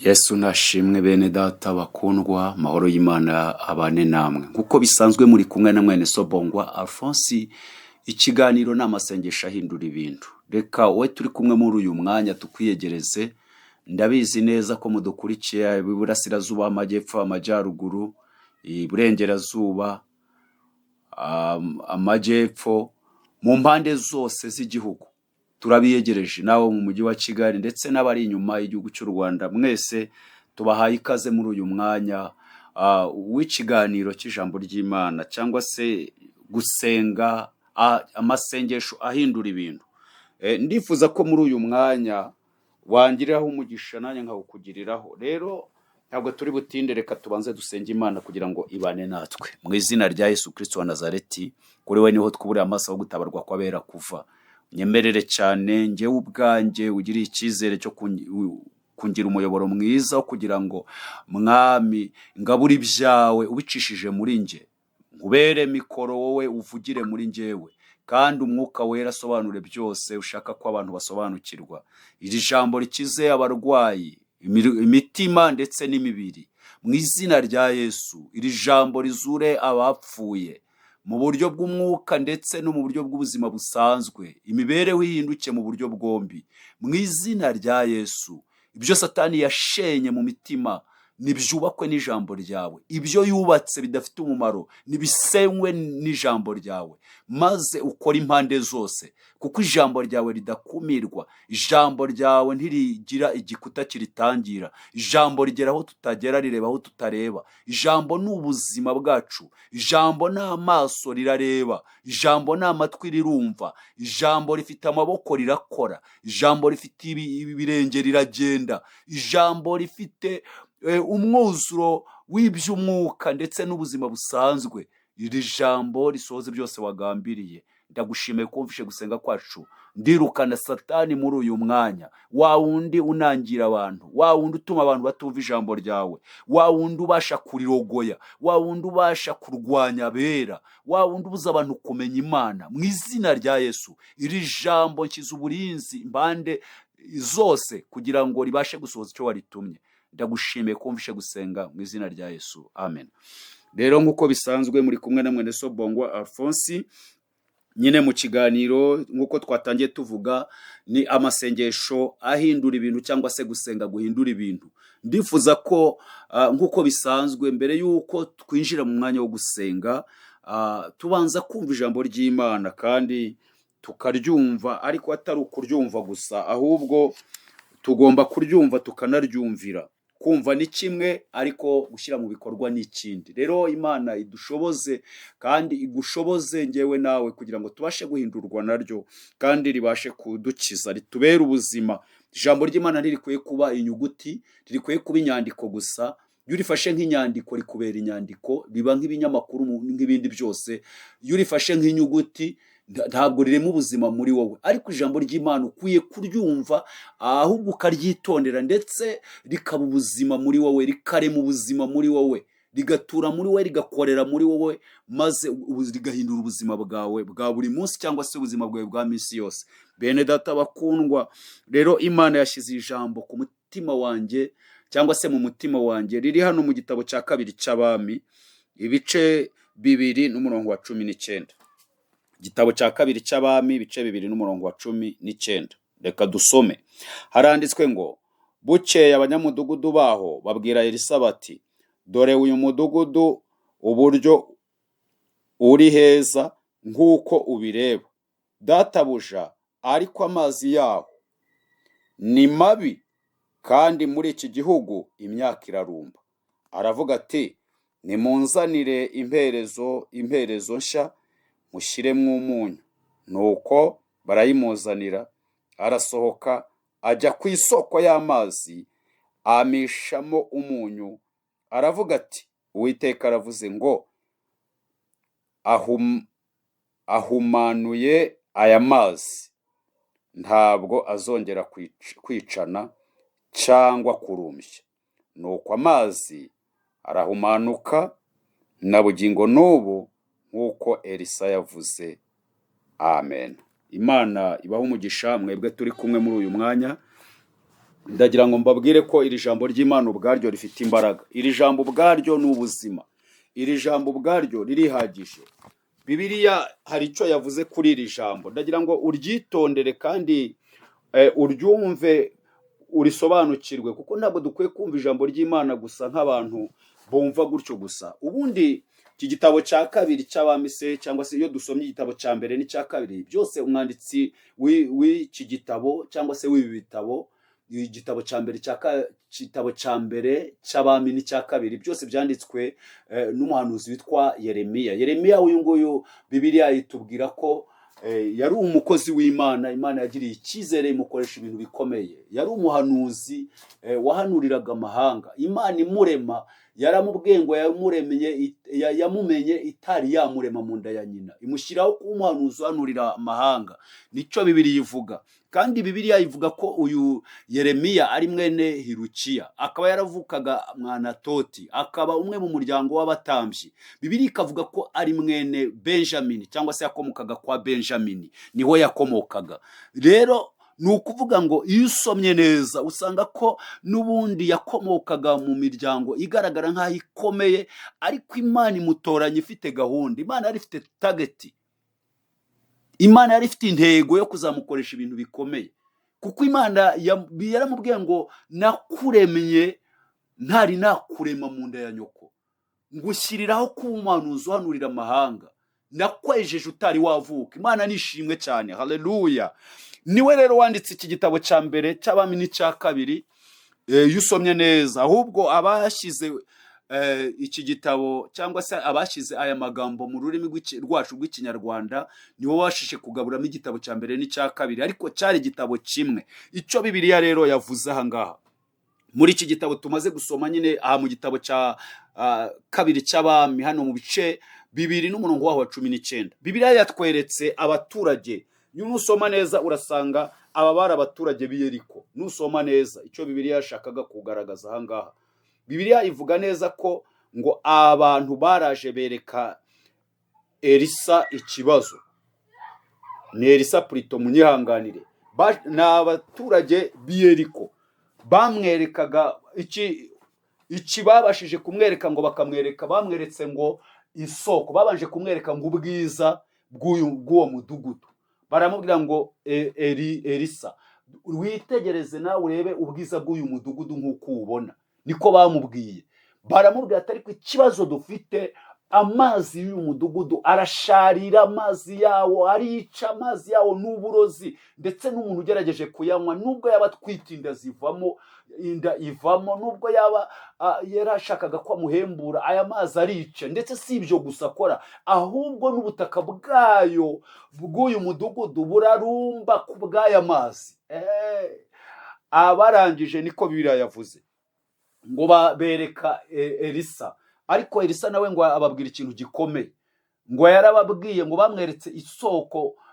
Yesu nashimwe bene data bakundwa, mahoro y'Imana abane namwe. Nk'uko bisanzwe muri kumwe na mwene Sobongwa Alphonse, ikiganiro ni amasengesho ahindura ibintu. Reka wowe turi kumwe muri uyu mwanya tukwiyegereze, ndabizi neza ko mudukurikiye iburasirazuba, amajyepfo, amajyaruguru, iburengerazuba, amajyepfo, mu mpande zose z'igihugu. Turabiyegereje nawe mu mujyi wa Kigali ndetse n'abari inyuma y'igihugu cy'u Rwanda, mwese tubahaye ikaze muri uyu mwanya w'ikiganiro cy'ijambo ry'Imana cyangwa se gusenga, amasengesho ahindura ibintu. Ndifuza ko muri uyu mwanya wangiriraho umugisha nanjye nkawukugiriraho. Rero ntabwo turi butinde, reka tubanze dusenge Imana kugira ngo ibane natwe. Mu izina rya Yesu Kristo wa Nazareti, kuri we niho twuburiye amaso yo gutabarwa kw'abera kuva. Nyemerere cyane njyewe ubwanjye ugiriye icyizere cyo kungira umuyoboro mwiza wo kugira ngo Mwami ngabure ibyawe ubicishije muri njye, nkubere mikoro wowe uvugire muri njyewe, kandi umwuka wera asobanure byose ushaka ko abantu basobanukirwa. Iri jambo rikize abarwayi imitima ndetse n'imibiri mu izina rya Yesu. Iri jambo rizure abapfuye mu buryo bw'umwuka ndetse no mu buryo bw'ubuzima busanzwe, imibereho ihinduke mu buryo bwombi mu izina rya Yesu. Ibyo Satani yashenye mu mitima nibyubakwe n'ijambo ryawe, ibyo yubatse bidafite umumaro nibisenywe n'ijambo ryawe, maze ukore impande zose, kuko ijambo ryawe ridakumirwa, ijambo ryawe ntirigira igikuta kiritangira, ijambo rigera aho tutagera, rireba aho tutareba. Ijambo ni ubuzima bwacu, ijambo ni amaso rirareba, ijambo ni amatwi rirumva, ijambo rifite amaboko rirakora, ijambo rifite ibirenge riragenda, ijambo rifite umwuzuro w'iby'umwuka ndetse n'ubuzima busanzwe. Iri jambo risohoze byose wagambiriye. Ndagushimiye ko wumvishe gusenga kwacu. Ndirukana Satani muri uyu mwanya, wa wundi unangira abantu, wa wundi utuma abantu batumva ijambo ryawe, wa wundi ubasha kurirogoya, wa wundi ubasha kurwanya abera, wa wundi ubuza abantu kumenya Imana. Mu izina rya Yesu, iri jambo nshyize uburinzi impande zose kugira ngo ribashe gusohoza icyo waritumye. Ndagushimiye ko wumvishe gusenga mu izina rya Yesu, amen. Rero nk'uko bisanzwe muri kumwe na mwene Sobongwa Alphonse nyine mu kiganiro, nk'uko twatangiye tuvuga, ni amasengesho ahindura ibintu cyangwa se gusenga guhindura ibintu. Ndifuza ko nk'uko bisanzwe mbere y'uko twinjira mu mwanya wo gusenga, tubanza kumva ijambo ry'Imana kandi tukaryumva, ariko atari ukuryumva gusa, ahubwo tugomba kuryumva tukanaryumvira. Kumva ni kimwe, ariko gushyira mu bikorwa ni ikindi. Rero Imana idushoboze kandi igushoboze ngewe nawe kugira ngo tubashe guhindurwa naryo kandi ribashe kudukiza, ritubere ubuzima. Ijambo ry'Imana ntirikwiye kuba inyuguti, ntirikwiye kuba inyandiko gusa. Iyo urifashe nk'inyandiko rikubera inyandiko, riba nk'ibinyamakuru nk'ibindi byose. Iyo urifashe nk'inyuguti ntabwo rirema ubuzima muri wowe, ariko ijambo ry'Imana ukwiye kuryumva, ahubwo ukaryitondera, ndetse rikaba ubuzima muri wowe, rikarema ubuzima muri wowe, rigatura muri wowe, rigakorera muri wowe, maze rigahindura ubuzima bwawe bwa buri munsi cyangwa se ubuzima bwawe bwa minsi yose. Bene data bakundwa, rero Imana yashyize ijambo ku mutima wanjye cyangwa se mu mutima wanjye, riri hano mu gitabo cya kabiri cy'Abami, ibice 2 n'umurongo wa 19. Igitabo cya kabiri cy'Abami, ibice 2 n'umurongo wa 19. Reka dusome. Haranditswe ngo: bukeye abanyamudugudu baho babwira Elisa bati: dore uyu mudugudu uburyo uri heza nk'uko ubireba databuja, ariko amazi yaho ni mabi, kandi muri iki gihugu imyaka irarumba. Aravuga ati: nimunzanire imperezo nshya, mushyiremo umunyu. Nuko barayimuzanira, arasohoka ajya ku isoko y'amazi, amishamo umunyu. Aravuga ati: Uwiteka aravuze ngo ahumanuye aya mazi, ntabwo azongera kwicana cyangwa kurumbya. Nuko amazi arahumanuka na bugingo n'ubu, nk'uko Elisa yavuze. Amen. Imana ibahe umugisha mwebwe turi kumwe muri uyu mwanya. Ndagira ngo mbabwire ko iri jambo ry'Imana ubwaryo rifite imbaraga. Iri jambo ubwaryo ni ubuzima. Iri jambo ubwaryo ririhagije. Bibiliya hari icyo yavuze kuri iri jambo. Ndagira ngo uryitondere kandi uryumve, urisobanukirwe, kuko ntabwo dukwiye kumva ijambo ry'Imana gusa nk'abantu bumva gutyo gusa. Ubundi iki gitabo cya kabiri cy'Abami se, cyangwa se iyo dusomye igitabo cya mbere n'icya kabiri, byose umwanditsi w'iki gitabo cyangwa se w'ibi bitabo, igitabo cya mbere cya igitabo cya mbere cy'Abami n'icya kabiri, byose byanditswe n'umuhanuzi witwa Yeremiya. Yeremiya uyu nguyu, Bibiliya itubwira ko yari umukozi w'Imana. Imana yagiriye icyizere, imukoresha ibintu bikomeye. Yari umuhanuzi wahanuriraga amahanga. Imana imurema yaramubwiye ngo yamumenye itari yamurema mu nda ya nyina, imushyiraho kuba umuhanuzi uhanurira amahanga. Nicyo Bibiliya ivuga. Kandi Bibiliya ivuga ko uyu Yeremiya ari mwene Hirukiya, akaba yaravukaga Mwanatoti, akaba umwe mu muryango w'abatambyi. Bibiliya ikavuga ko ari mwene Benjamini, cyangwa se yakomokaga kwa Benjamini, niho yakomokaga. Rero ni ukuvuga ngo iyo usomye neza usanga ko n'ubundi yakomokaga mu miryango igaragara nk'aho ikomeye, ariko Imana imutoranya ifite gahunda. Imana yari ifite target, Imana yari ifite intego yo kuzamukoresha ibintu bikomeye, kuko Imana yaramubwiye ngo: "Nakuremye ntari nakurema mu nda ya nyoko, ngushyiriraho kuba umuhanuzi uhanurira amahanga, nakwejeje utari wavuka." Imana nishimwe cyane, haleluya. Niwe rero wanditse iki gitabo cya mbere cy'Abami n'icya kabiri. Iyo usomye neza, ahubwo abashyize iki gitabo cyangwa se abashyize aya magambo mu rurimi rwacu rw'Ikinyarwanda nibo babashije kugaburamo igitabo cya mbere n'icya kabiri, ariko cyari igitabo kimwe. Icyo Bibiliya rero yavuze aha ngaha muri iki gitabo tumaze gusoma nyine, aha mu gitabo cya kabiri cy'Abami, hano mu bice 2 n'umurongo waho wa 19, Bibiliya yatweretse abaturage. Nusoma neza urasanga aba bari abaturage b'i Yeriko. Nusoma neza icyo Bibiliya yashakaga kugaragaza aha ngaha, Bibiliya ivuga neza ko ngo abantu baraje bereka Elisa ikibazo. Ni Elisa purito, munyihanganire. Ni abaturage b'i Yeriko bamwerekaga iki babashije kumwereka, ngo bakamwereka, bamweretse ngo isoko, babanje kumwereka ngo ubwiza bw'uwo mudugudu. Baramubwira ngo: "Elisa, witegereze nawe urebe ubwiza bw'uyu mudugudu nk'uko uwubona." Niko bamubwiye. Baramubwira ati: "Ariko ikibazo dufite, amazi y'uyu mudugudu arasharira, amazi yawo arica, amazi yawo ni uburozi, ndetse n'umuntu ugerageje kuyanywa, nubwo yaba atwite inda zivamo, inda ivamo, nubwo yaba yarashakaga ko amuhembura, aya mazi arica. Ndetse si ibyo gusa akora, ahubwo n'ubutaka bwayo bw'uyu mudugudu burarumba ku bw'aya mazi." Abarangije, niko Bibiliya yavuze ngo bereka Elisa. Ariko Elisa nawe ngo ababwira ikintu gikomeye. Ngo yarababwiye ngo bamweretse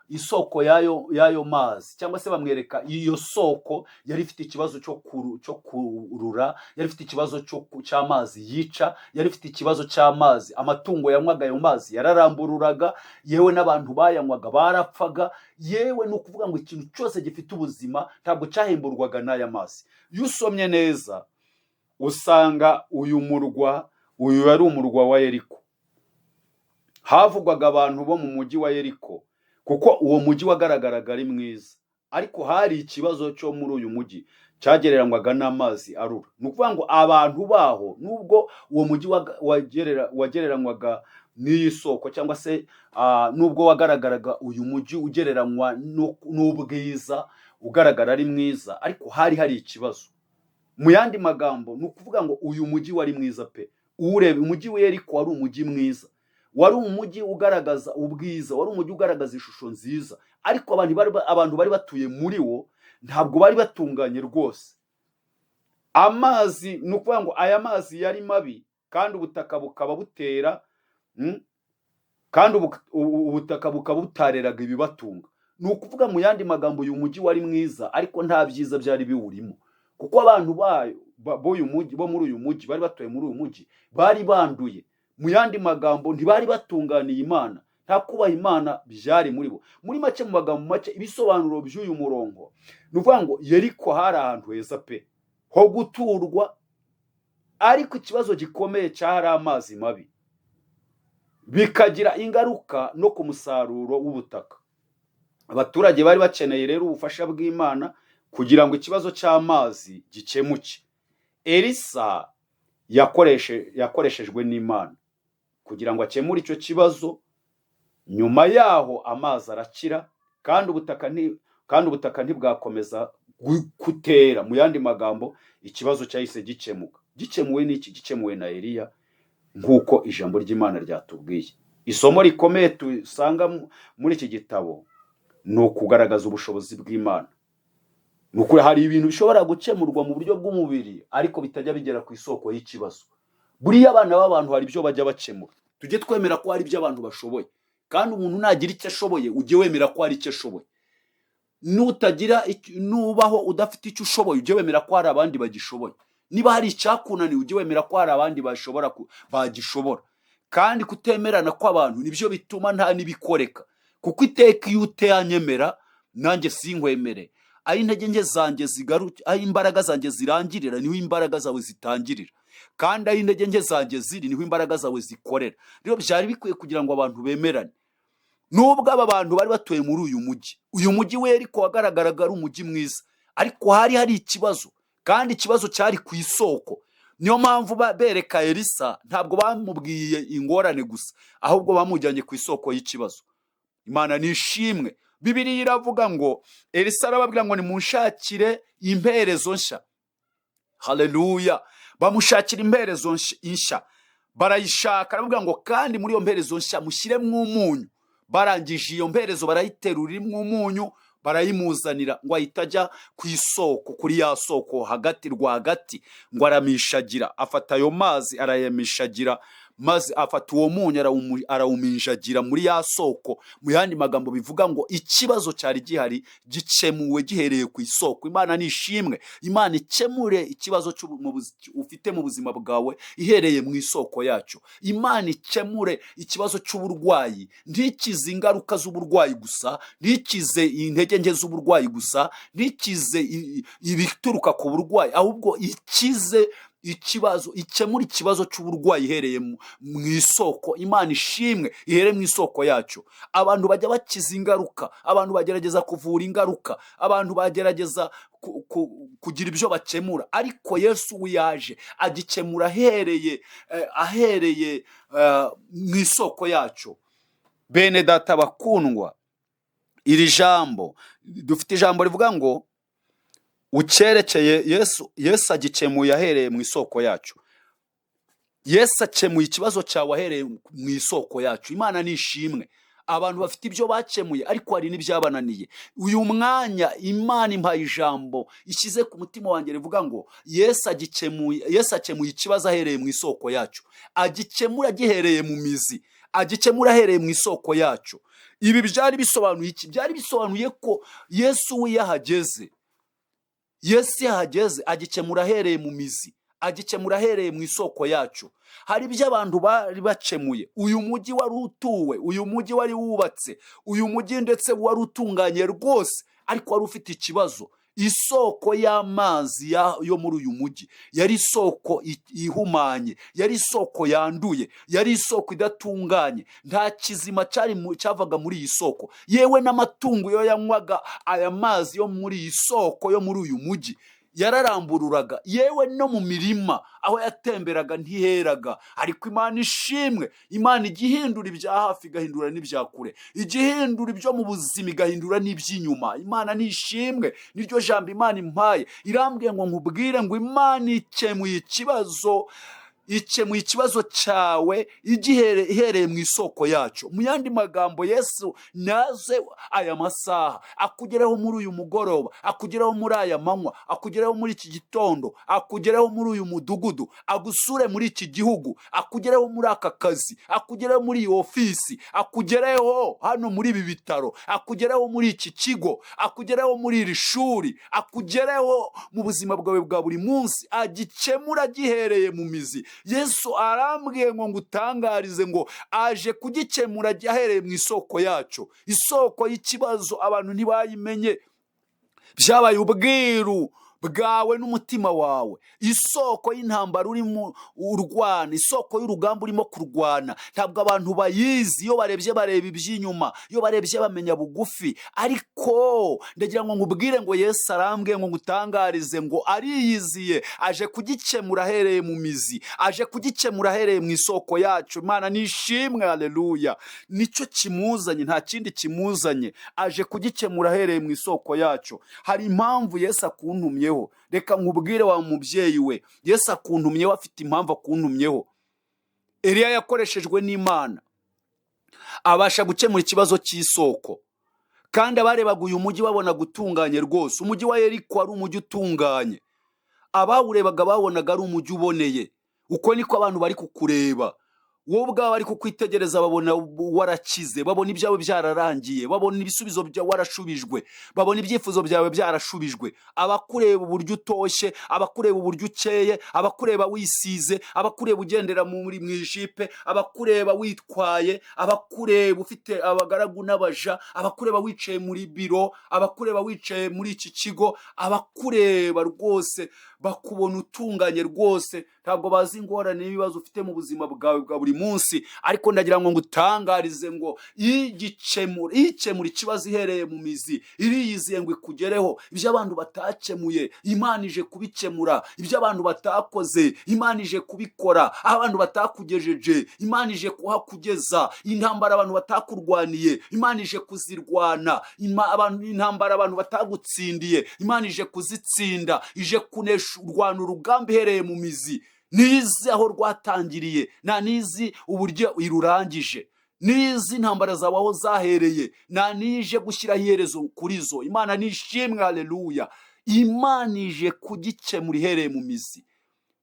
isoko y'ayo mazi, cyangwa se bamwereka iyo soko yari ifite ikibazo cyo kurura, yari ifite ikibazo cy'amazi yica, yari ifite ikibazo cy'amazi. Amatungo yanywaga ayo mazi yararambururaga, yewe n'abantu bayanywaga barapfaga. Yewe ni ukuvuga ngo ikintu cyose gifite ubuzima ntabwo cyahemburwaga n'aya mazi. Iyo usomye neza usanga uyu murwa, uyu yari umurwa wa Yeriko. Havugwaga abantu bo mu mujyi wa Yeriko, kuko uwo mujyi wagaragaraga ari mwiza, ariko hari ikibazo cyo muri uyu mujyi cyagereranywaga n'amazi arura. Ni ukuvuga ngo abantu baho, nubwo uwo mujyi wagereranywaga n'iyi soko, cyangwa se nubwo wagaragaraga uyu mujyi ugereranywa n'ubwiza, ugaragara ari mwiza, ariko hari hari ikibazo. Mu yandi magambo, ni ukuvuga ngo uyu mujyi wari mwiza pe. Uwureba, umujyi wa Yeriko wari umujyi mwiza, wari umujyi ugaragaza ubwiza, wari umujyi ugaragaza ishusho nziza, ariko abantu bari batuye muri wo ntabwo bari batunganye rwose. Amazi, ni ukuvuga ngo aya mazi yari mabi, kandi ubutaka bukaba butera, kandi ubutaka bukaba butareraga ibibatunga. Ni ukuvuga mu yandi magambo, uyu mujyi wari mwiza, ariko nta byiza byari biwurimo, kuko abantu bayo b'uyu mujyi, bo muri uyu mujyi, bari batuye muri uyu mujyi, bari banduye. Mu yandi magambo, ntibari batunganiye Imana, nta kubaha Imana byari muri bo. Muri make, mu magambo make, ibisobanuro by'uyu murongo ni ukuvuga ngo Yeriko hari ahantu heza pe. ho guturwa, ariko ikibazo gikomeye cyari amazi mabi, bikagira ingaruka no ku musaruro w'ubutaka. Abaturage bari bakeneye rero ubufasha bw'Imana kugira ngo ikibazo cy'amazi gikemuke. Elisa yakoreshejwe n'Imana kugira ngo akemure icyo kibazo. Nyuma yaho amazi arakira, kandi ubutaka ntibwakomeza kutera. Mu yandi magambo, ikibazo cyahise gikemuka. Gikemuwe n'iki? Gikemuwe na Eliya, nk'uko ijambo ry'Imana ryatubwiye. Isomo rikomeye dusanga muri iki gitabo ni ukugaragaza ubushobozi bw'Imana. Ni ukuri, hari ibintu bishobora gukemurwa mu buryo bw'umubiri, ariko bitajya bigera ku isoko y'ikibazo. Buriya abana b'abantu hari ibyo bajya bakemura. Tujye twemera ko hari ibyo abantu bashoboye, kandi umuntu nagira icyo ashoboye, ujye wemera ko hari icyo ashoboye. Nutagira nubaho udafite icyo ushoboye, ujye wemera ko hari abandi bagishoboye. Niba hari icyakunaniye, ujye wemera ko hari abandi bashobora bagishobora. Kandi kutemerana kw'abantu nibyo bituma nta n'ibikoreka, kuko iteka iyo utanyemera nanjye sinkwemere, aho intege nke zanjye zigaruka, aho imbaraga zanjye zirangirira, niho imbaraga zawe zitangirira, kandi aho intege nke zanjye ziri, niho imbaraga zawe zikorera. Rero byari bikwiye kugira ngo abantu bemerane. Nubwo aba bantu bari batuye muri uyu mujyi, uyu mujyi we ariko wagaragaraga ari umujyi mwiza, ariko hari hari ikibazo, kandi ikibazo cyari ku isoko. Niyo mpamvu bereka Elisa, ntabwo bamubwiye ingorane gusa, ahubwo bamujyanye ku isoko y'ikibazo. Imana nishimwe. Bibiliya iravuga ngo Elisa arababwira ngo: "Nimunshakire imperezo nshya." Haleluya! Bamushakira imperezo nshya, barayishaka. Aravuga ngo: "Kandi muri iyo mperezo nshya mushyiremo umunyu." Barangije iyo mperezo barayiterura irimo umunyu, barayimuzanira, ngo ahita ajya ku isoko, kuri ya soko hagati rwagati, ngo aramishagira. Afata ayo mazi arayamishagira, maze afata uwo munyu arawuminjagira muri ya soko. Mu yandi magambo, bivuga ngo ikibazo cyari gihari gikemuwe gihereye ku isoko. Imana nishimwe. Imana ikemure ikibazo ufite mu buzima bwawe ihereye mu isoko yacyo. Imana ikemure ikibazo cy'uburwayi, ntikize ingaruka z'uburwayi gusa, ntikize intege nke z'uburwayi gusa, ntikize ibituruka ku burwayi, ahubwo ikize ikibazo, ikemura ikibazo cy'uburwayi ihereye mu isoko. Imana ishimwe, ihere mu isoko yacyo. Abantu bajya bakiza ingaruka, abantu bagerageza kuvura ingaruka, abantu bagerageza kugira ibyo bakemura, ariko Yesu we yaje agikemura ahereye mu isoko yacyo. Bene data bakundwa, iri jambo dufite, ijambo rivuga ngo ucyerekeye Yesu, Yesu agikemuye ahereye mu isoko yacyo. Yesu akemuye ikibazo cyawe ahereye mu isoko yacu. Imana ni ishimwe. Abantu bafite ibyo bakemuye, ariko hari n'ibyabananiye. Uyu mwanya Imana impaye ijambo ishyize ku mutima wanjye rivuga ngo Yesu agikemuye, Yesu akemuye ikibazo ahereye mu isoko yacu, agikemura gihereye mu mizi, agikemura ahereye mu isoko yacu. Ibi byari bisobanuye iki? Byari bisobanuye ko Yesu we yahageze, Yesu yahageze agikemura ahereye mu mizi, agikemura ahereye mu isoko yacu. Hari ibyo abantu bari bakemuye. Uyu mujyi wari utuwe, uyu mujyi wari wubatse, uyu mujyi ndetse wari utunganye rwose, ariko wari ufite ikibazo. Isoko y'amazi yo muri uyu mujyi yari isoko ihumanye, yari isoko yanduye, yari isoko idatunganye. Nta kizima cyavaga muri iyi soko. Yewe n'amatungo iyo yanywaga aya mazi yo muri iyi soko yo muri uyu mujyi yararambururaga, yewe no mu mirima aho yatemberaga ntiheraga. Ariko Imana ishimwe. Imana ijya ihindura ibya hafi, igahindura n'ibya kure, ijya ihindura ibyo mu buzima, igahindura n'iby'inyuma. Imana nishimwe. Niryo jambo Imana impaye. Irambwiye ngo nkubwire ngo Imana ikemuye ikibazo, ikemuye ikibazo cyawe ihereye mu isoko yacyo. Mu yandi magambo, Yesu naze aya masaha akugereho, muri uyu mugoroba akugereho, muri aya manywa akugereho, muri iki gitondo akugereho, muri uyu mudugudu agusure, muri iki gihugu akugereho, muri aka kazi akugereho, muri iyi ofisi akugereho, hano muri ibi bitaro akugereho, muri iki kigo akugereho, muri iri shuri akugereho, mu buzima bwawe bwa buri munsi agikemura gihereye mu mizi. Yesu arambwiye ngo ngutangarize ngo aje kugikemura ahereye mu isoko yacyo. Isoko y'ikibazo abantu ntibayimenye, byabaye ubwiru. bwawe n'umutima wawe. Isoko y'intambara urimo urwana, isoko y'urugamba urimo kurwana, ntabwo abantu bayizi. Iyo barebye bareba iby'inyuma, iyo barebye bamenya bugufi. Ariko ndagira ngo nkubwire ngo Yesu arambwiye ngo ngutangarize ngo ariyiziye, aje kugikemura ahereye mu mizi, aje kugikemura ahereye mu isoko yacu. Imana nishimwe, haleluya. Nicyo kimuzanye, nta kindi kimuzanye, aje kugikemura ahereye mu isoko yacyo. Hari impamvu Yesu akuntumyeho. Reka nkubwire wa mubyeyi we, Yesu akuntumyeho afite impamvu akuntumyeho. Eliya yakoreshejwe n'Imana, abasha gukemura ikibazo cy'isoko. Kandi abarebaga uyu mujyi babona gutunganye rwose. Umujyi wa Yeriko wari umujyi utunganye, abawurebaga babonaga ari umujyi uboneye. Uko niko abantu bari kukureba wowe ubwawe, bari kukwitegereza, babona warakize, babona ibyawe byararangiye, babona ibisubizo byawe warashubijwe, babona ibyifuzo byawe byarashubijwe. Abakureba uburyo utoshye, abakureba uburyo ukeye, abakureba wisize, abakureba ugendera muri mu ijipe, abakureba witwaye, abakureba ufite abagaragu n'abaja, abakureba wicaye muri biro, abakureba wicaye muri iki kigo, abakureba rwose bakubona utunganye rwose. Ntabwo bazi ingorane n'ibibazo ufite mu buzima bwawe bwa buri munsi. Ariko ndagira ngo ngutangarize ngo igikemura, ikemura ikibazo ihereye mu mizi, iriyiziye ngo ikugereho. Ibyo abantu batakemuye, Imana ije kubikemura. Ibyo abantu batakoze, Imana ije kubikora. Aho abantu batakugejeje, Imana ije kuhakugeza. Intambara abantu batakurwaniye, Imana ije kuzirwana. Intambara abantu batagutsindiye, Imana ije kuzitsinda, ije kunesha, urwana urugamba ihereye mu mizi. Nizi aho rwatangiriye, nta nizi uburyo irurangije, nizi intambara zawe aho zahereye, nta nije gushyiraho iherezo kuri zo. Imana nishimwe, haleluya. Imana ije kugikemura ihereye mu mizi.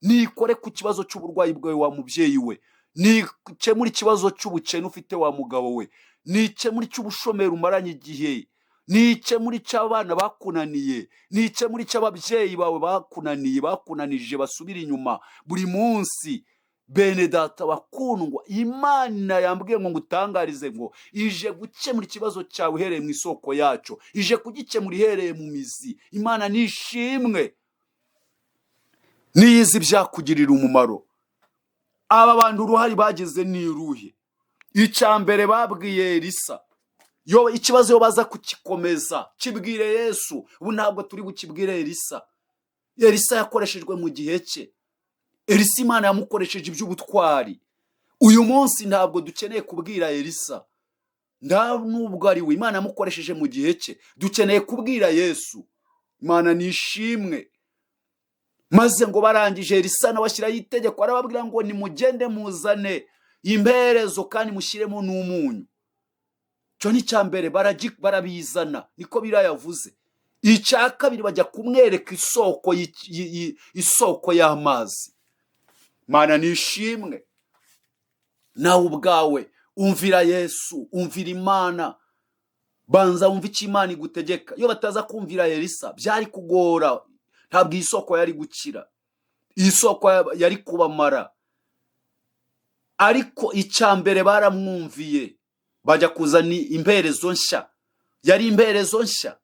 Nikore ku kibazo cy'uburwayi bwawe wa mubyeyi we, nikemure ikibazo cy'ubukene ufite wa mugabo we, nikemure icy'ubushomeri umaranye igihe, nikemure icy'abana bakunaniye, nikemure icy'ababyeyi bawe bakunaniye, bakunanije, basubira inyuma buri munsi. Bene data bakundwa, Imana yambwiye ngo ngutangarize ngo ije gukemura ikibazo cyawe ihereye mu isoko yacyo, ije kugikemura ihereye mu mizi. Imana nishimwe, niyizi ibyakugirira umumaro. Aba bantu uruhare bagize ni uruhe? Icya mbere babwiye Elisa, yo ikibazo iyo baza kugikomeza kibwire Yesu. Ubu ntabwo turi bukibwire Elisa. Elisa yakoreshejwe mu gihe cye, Elisa Imana yamukoresheje iby'ubutwari. Uyu munsi ntabwo dukeneye kubwira Elisa, nta nubwo ari we, Imana yamukoresheje mu gihe cye. Dukeneye kubwira Yesu. Imana nishimwe. Maze ngo barangije, Elisa nawe ashyiraho itegeko, arababwira ngo nimugende muzane imperezo kandi mushyiremo n'umunyu. Icyo ni icya mbere, barabizana, niko biriya yavuze. Icya kabiri, bajya kumwereka isoko y'amazi. Mana nishimwe. Nawe ubwawe umvira Yesu, umvira Imana, banza wumve icyo Imana igutegeka. Iyo bataza kumvira Elisa byari kugora, ntabwo iyi soko yari gukira, iyi soko yari kubamara. Ariko icya mbere baramwumviye, bajya kuzana imperezo nshya. Yari imperezo nshya,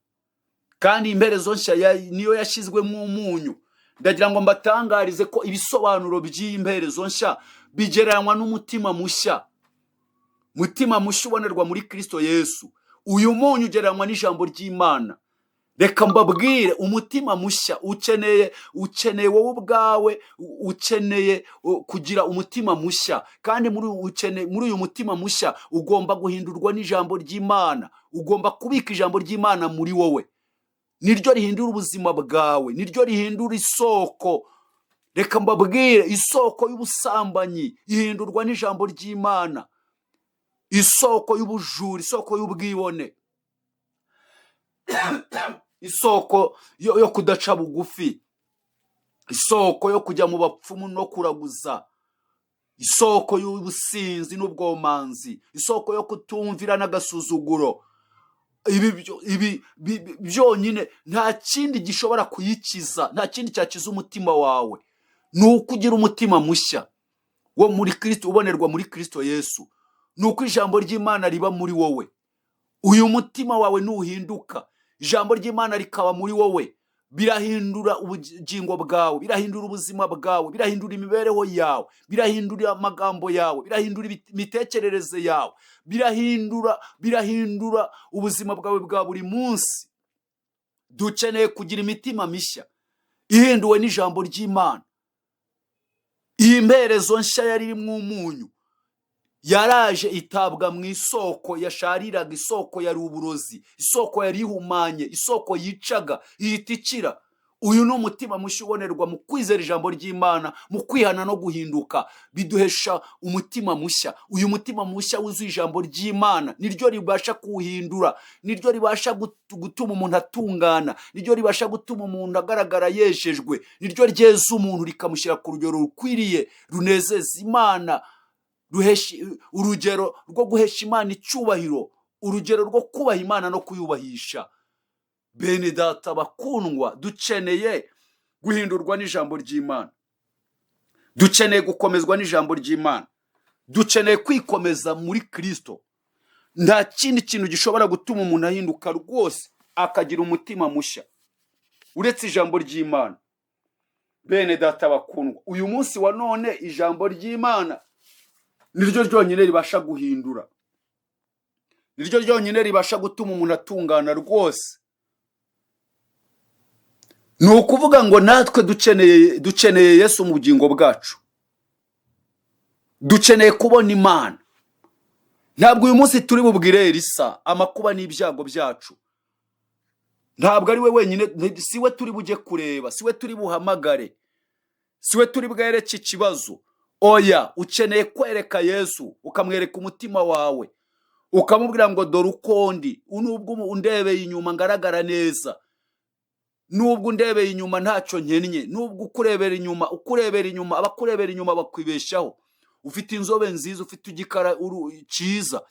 kandi imperezo nshya niyo yashyizwemo umunyu. Ndagira ngo mbatangarize ko ibisobanuro by'iyi mperezo nshya bigereranywa n'umutima mushya, mutima mushya ubonerwa muri Kristo Yesu. Uyu munyu ugereranywa n'ijambo ry'Imana. Reka mbabwire, umutima mushya ukeneye wowe ubwawe, ukeneye kugira umutima mushya. Kandi muri uyu mutima mushya ugomba guhindurwa n'ijambo ry'Imana, ugomba kubika ijambo ry'Imana muri wowe. Niryo rihindura ubuzima bwawe, niryo rihindura isoko. Reka mbabwire, isoko y'ubusambanyi ihindurwa n'ijambo ry'Imana, isoko y'ubujura, isoko y'ubwibone, isoko yo kudaca bugufi, isoko yo kujya mu bapfumu no kuraguza, isoko y'ubusinzi n'ubwomanzi, isoko yo kutumvira n'agasuzuguro. Ibi byonyine nta kindi gishobora kuyikiza, nta kindi cyakiza umutima wawe, ni uko ugira umutima mushya wo muri Kristo, ubonerwa muri Kristo Yesu. Ni uko ijambo ry'Imana riba muri wowe. Uyu mutima wawe nuhinduka, ijambo ry'Imana rikaba muri wowe. Birahindura ubugingo bwawe, birahindura ubuzima bwawe, birahindura imibereho yawe, birahindura amagambo yawe, birahindura imitekerereze yawe, birahindura ubuzima bwawe bwa buri munsi. Dukeneye kugira imitima mishya ihinduwe n'ijambo ry'Imana. Iyi mperezo nshya yari irimo umunyu yaraje itabwa mu isoko yashariraga, isoko yari uburozi, isoko yari ihumanye, isoko yicaga, ihita ikira. Uyu ni umutima mushya ubonerwa mu kwizera ijambo ry'Imana, mu kwihana no guhinduka, biduhesha umutima mushya. Uyu mutima mushya wuzuye ijambo ry'Imana niryo ribasha kuwuhindura, niryo ribasha gutuma umuntu atungana, niryo ribasha gutuma umuntu agaragara yejejwe, niryo ryeza umuntu rikamushyira ku rugero rukwiriye runezeza Imana, urugero rwo guhesha Imana icyubahiro, urugero rwo kubaha Imana no kuyubahisha. Bene data bakundwa, dukeneye guhindurwa n'ijambo ry'Imana, dukeneye gukomezwa n'ijambo ry'Imana, dukeneye kwikomeza muri Kristo. Nta kindi kintu gishobora gutuma umuntu ahinduka rwose akagira umutima mushya uretse ijambo ry'Imana. Bene data bakundwa, uyu munsi wa none ijambo ry'Imana niryo ryonyine ribasha guhindura, niryo ryonyine ribasha gutuma umuntu atungana rwose. Ni ukuvuga ngo natwe dukeneye Yesu mu bugingo bwacu, dukeneye kubona Imana. Ntabwo uyu munsi turi bubwire Elisa amakuba n'ibyago byacu, ntabwo ari we wenyine, si we turi bujye kureba, si we turi buhamagare, si we turi bwereke ikibazo. Oya, ukeneye kwereka Yesu, ukamwereka umutima wawe, ukamubwira ngo dore uko ndi, nubwo undebeye inyuma ngaragara neza, nubwo undebeye inyuma ntacyo nkennye, nubwo ukurebera inyuma, ukurebera inyuma, abakurebera inyuma bakwibeshaho, ufite inzobe nziza, ufite igikara cyiza,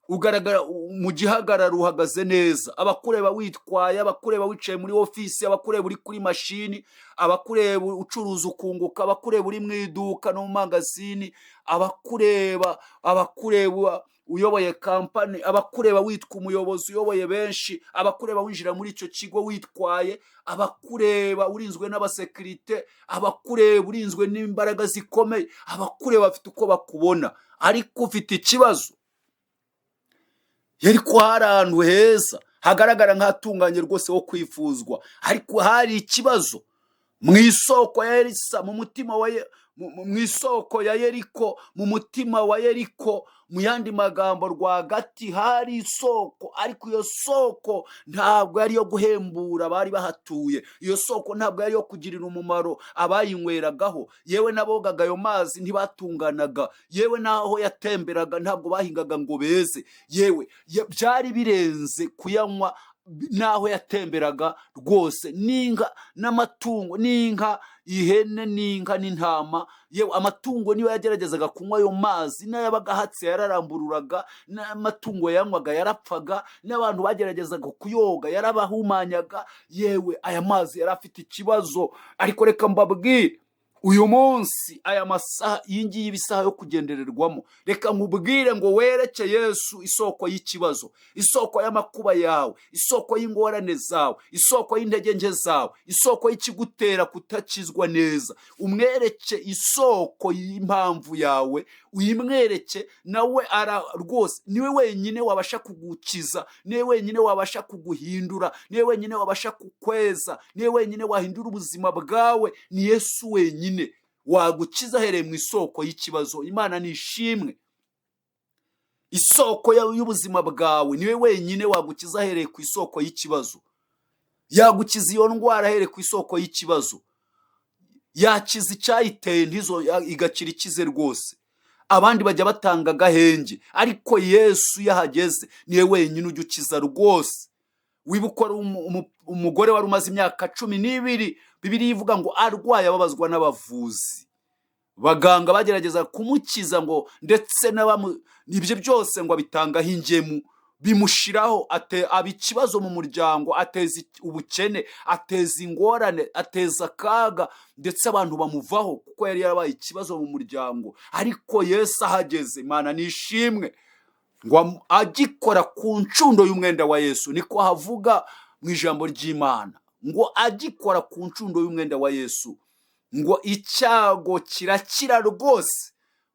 ugaragara mu gihagararo, uhagaze neza, abakureba witwaye, abakureba wicaye muri ofisi, abakureba uri kuri mashini, abakureba ucuruza ukunguka, abakureba uri mu iduka no mu mangazini, abakureba uyoboye kampani, abakureba witwa umuyobozi uyoboye benshi, abakureba winjira muri icyo kigo witwaye, abakureba urinzwe n'abasekirite, abakureba urinzwe n'imbaraga zikomeye, abakureba bafite uko bakubona, ariko ufite ikibazo. Ariko hari ahantu heza hagaragara nk'ahatunganye rwose ho kwifuzwa, ariko hari ikibazo mu isoko ya Elisa, mu mutima wa mu isoko ya Yeriko, mu mutima wa Yeriko, mu yandi magambo rwagati hari isoko, ariko iyo soko ntabwo yari iyo guhembura abari bahatuye, iyo soko ntabwo yari iyo kugirira umumaro abayinyweragaho, yewe n'abogaga ayo mazi ntibatunganaga, yewe n'aho yatemberaga ntabwo bahingaga ngo beze, yewe byari birenze kuyanywa, n'aho yatemberaga rwose, n'inka n'amatungo, n'inka, ihene n'inka n'intama, yewe amatungo niba yageragezaga kunywa ayo mazi, n'ayabaga ahatse yararambururaga, n'amatungo yanywaga yarapfaga, n'abantu bageragezaga kuyoga yarabahumanyaga, yewe aya mazi yari afite ikibazo. Ariko reka mbabwire, uyu munsi aya masaha, iyi ngiyi iba isaha yo kugendererwamo. Reka nkubwire ngo wereke Yesu isoko y'ikibazo, isoko y'amakuba yawe, isoko y'ingorane zawe, isoko y'intege nke zawe, isoko y'ikigutera kutakizwa neza. Umwereke isoko y'impamvu yawe, uyimwereke, nawe ara rwose niwe wenyine wabasha kugukiza, niwe wenyine wabasha kuguhindura, niwe wenyine wabasha kukweza, niwe wenyine wahindura ubuzima bwawe. Ni Yesu wenyine wagukiza ahereye mu isoko y'ikibazo. Imana ni ishimwe. Isoko y'ubuzima bwawe niwe wenyine wagukiza ahereye ku isoko y'ikibazo. Yagukiza iyo ndwara ahereye ku isoko y'ikibazo, yakiza icyayiteye ntizo igakira ikize rwose. Abandi bajya batanga agahenge, ariko Yesu yahageze niwe wenyine ujya ukiza rwose. Wibuka ari umugore wari umaze imyaka 12, Bibiliya ivuga ngo arwaye ababazwa n'abavuzi, baganga bagerageza kumukiza ngo ndetse ibyo byose ngo abitangaho ingemu, bimushiraho, aba ikibazo mu muryango, ateza ubukene, ateza ingorane, ateza akaga, ndetse abantu bamuvaho kuko yari yarabaye ikibazo mu muryango. Ariko Yesu ahageze, Imana nishimwe, ngo agikora ku ncundo y'umwenda wa Yesu, niko havuga mu ijambo ry'Imana. Ngo agikora ku ncundo y'umwenda wa Yesu, ngo icyago kirakira rwose,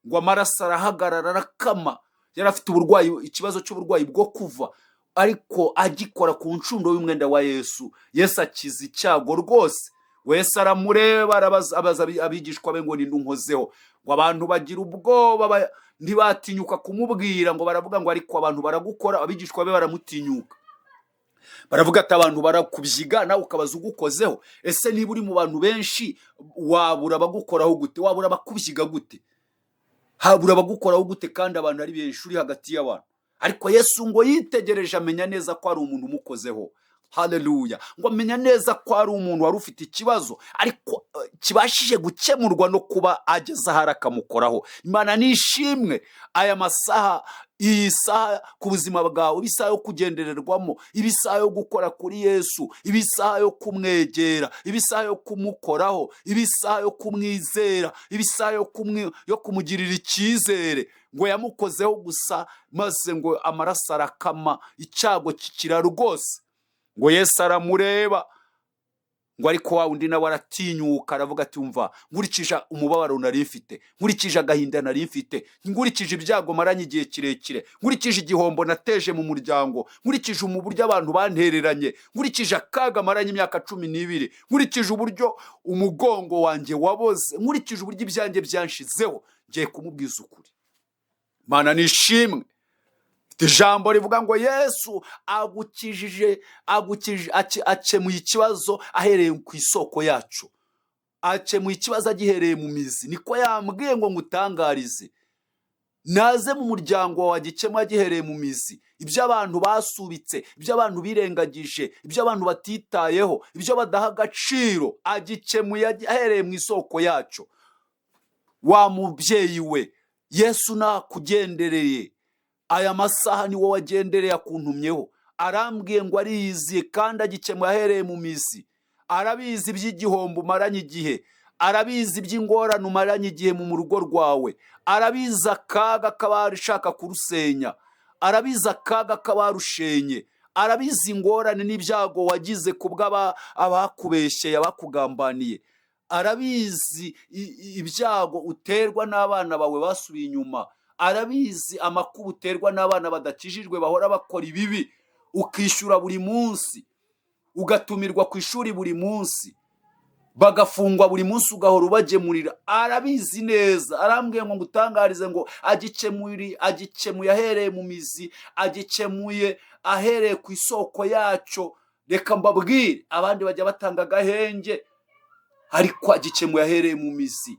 ngo amaraso arahagarara arakama. Yari afite uburwayi, ikibazo cy'uburwayi bwo kuva, ariko agikora ku ncundo y'umwenda wa Yesu, Yesu akiza icyago rwose. Wese aramureba, abaza abigishwa be ngo: "Ninde unkozeho?" Ngo abantu bagira ubwoba, ntibatinyuka kumubwira. Ngo baravuga ngo: "Ariko abantu baragukora." Abigishwa be baramutinyuka, baravuga ati: "Abantu barakubyiga, nawe ukabaza ugukozeho. Ese niba uri mu bantu benshi, wabura abagukoraho gute? Wabura abakubyiga gute? Habura abagukoraho gute kandi abantu ari benshi, uri hagati y'abantu?" Ariko Yesu ngo yitegereje amenya neza ko ari umuntu umukozeho. Haleluya! Ngo amenya neza ko ari umuntu wari ufite ikibazo, ariko kibashije gukemurwa no kuba ageze ahari akamukoraho. Imana nishimwe. Aya masaha, iyi saha ku buzima bwawe, iba isaha yo kugendererwamo, iba isaha yo gukora kuri Yesu, iba isaha yo kumwegera, iba isaha yo kumukoraho, iba isaha yo kumwizera, iba isaha yo kumugirira icyizere. Ngo yamukozeho gusa, maze ngo amaraso arakama, icyago kikira rwose. Ngo Yesu aramureba, ngo ariko wa undi nawe aratinyuka, aravuga ati: "Umva, nkurikije umubabaro nari mfite, nkurikije agahinda nari mfite, nkurikije ibyago maranye igihe kirekire, nkurikije igihombo nateje mu muryango, nkurikije uburyo abantu bantereranye, nkurikije akaga maranye imyaka 12, nkurikije uburyo umugongo wanjye waboze, nkurikije uburyo ibyanjye byanshizeho, ngiye kumubwiza ukuri." Mana nishimwe. Ijambo rivuga ngo Yesu agukijije, agukije, akemuye ikibazo ahereye ku isoko yacu, akemuye ikibazo agihereye mu mizi. Niko yambwiye ngo ngutangarize. Naze mu muryango wawe agikemura agihereye mu mizi. Ibyo abantu basubitse, ibyo abantu birengagije, ibyo abantu batitayeho, ibyo badaha agaciro, agikemuye ahereye mu isoko yacyo. Wa mubyeyi we, Yesu nakugendereye aya masaha, ni wowe wagendereye, akuntumyeho. Arambwiye ngo ariyiziye kandi agikemuye ahereye mu mizi. Arabizi iby'igihombo umaranye igihe, arabizi iby'ingorane umaranye igihe mu rugo rwawe, arabizi akaga k'abashaka kurusenya, arabizi akaga k'abarushenye, arabizi ingorane n'ibyago wagize ku bw'abakubeshyeye, abakugambaniye, arabizi ibyago uterwa n'abana bawe basubiye inyuma, arabizi amakuba uterwa n'abana badakijijwe bahora bakora ibibi, ukishyura buri munsi, ugatumirwa ku ishuri buri munsi, bagafungwa buri munsi, ugahora ubagemurira. Arabizi neza. Arambwiye ngo ngutangarize ngo agikemuye, agikemuye ahereye mu mizi, agikemuye ahereye ku isoko yacyo. Reka mbabwire, abandi bajya batanga agahenge, ariko agikemuye ahereye mu mizi.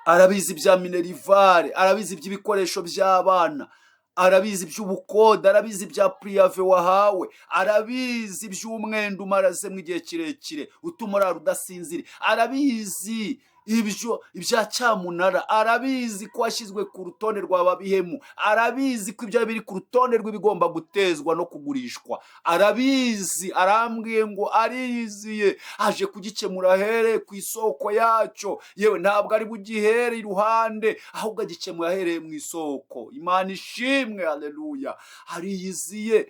Arabizi ibya minerval, arabizi iby'ibikoresho by'abana, arabizi iby'ubukode, arabizi ibya préavis wahawe, arabizi iby'umwenda umarazemo igihe kirekire utuma urara udasinzira, arabizi ibyo ibya cyamunara, arabizi ko washyizwe ku rutonde rwa babihemu, arabizi ko ibyo biri ku rutonde rw'ibigomba gutezwa no kugurishwa. Arabizi. Arambwiye ngo ariyiziye, aje kugikemura ahereye ku isoko yacyo. Yewe, ntabwo ari bugihere iruhande, ahubwo agikemuye ahereye mu isoko. Imana ishimwe, haleluya! Ariyiziye.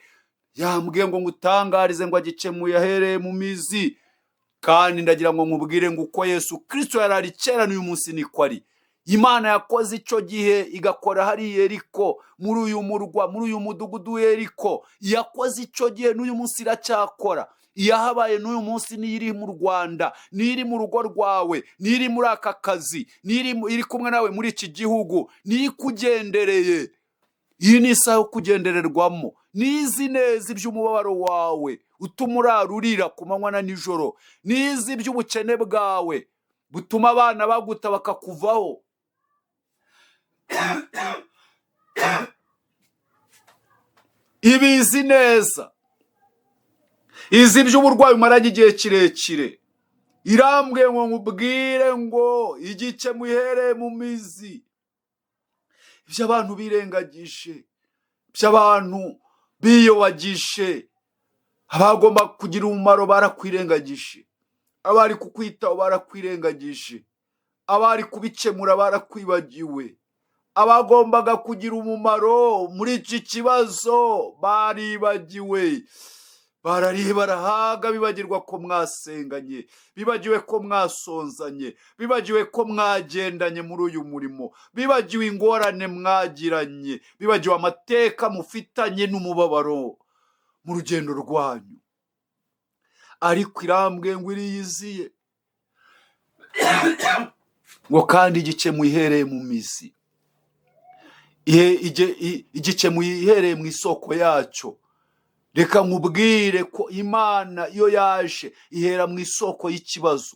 Yambwiye ngo ngutangarize ngo agikemuye ahereye mu mizi. Kandi ndagira ngo nkubwire ngo uko Yesu Kirisito yari ari kera, n'uyu munsi niko ari. Imana yakoze icyo gihe, igakora hariya Yeriko, muri uyu murwa, muri uyu mudugudu w'Yeriko, yakoze icyo gihe, n'uyu munsi iracyakora. Iyahabaye n'uyu munsi niyo iri mu Rwanda, niyo iri mu rugo rwawe, niyo iri muri aka kazi, niyo iri kumwe nawe muri iki gihugu, niyo ikugendereye. Iyi ni isaha yo kugendererwamo. Nizi neza iby'umubabaro wawe utuma urara urira ku manywa na nijoro, nizi iby'ubukene bwawe butuma abana baguta bakakuvaho. Ibizi neza. Izi iby'uburwayi umaranye igihe kirekire. Irambwiye ngo nkubwire ngo igikemu ihereye mu mizi. Ibyo abantu birengagije, ibyo abantu biyobagije, abagomba kugira umumaro barakwirengagije, abari kukwitaho barakwirengagije, abari kubikemura barakwibagiwe, abagombaga kugira umumaro muri iki kibazo baribagiwe. Barariye barahaga, bibagirwa ko mwasenganye, bibagiwe ko mwasonzanye, bibagiwe ko mwagendanye muri uyu murimo, bibagiwe ingorane mwagiranye, bibagiwe amateka mufitanye n'umubabaro mu rugendo rwanyu. Ariko irambwiye ngo iriyiziye, ngo kandi igikemuye ihereye mu mizi, igikemuye ihereye mu isoko yacyo. Reka nkubwire ko Imana iyo yaje ihera mu isoko y'ikibazo.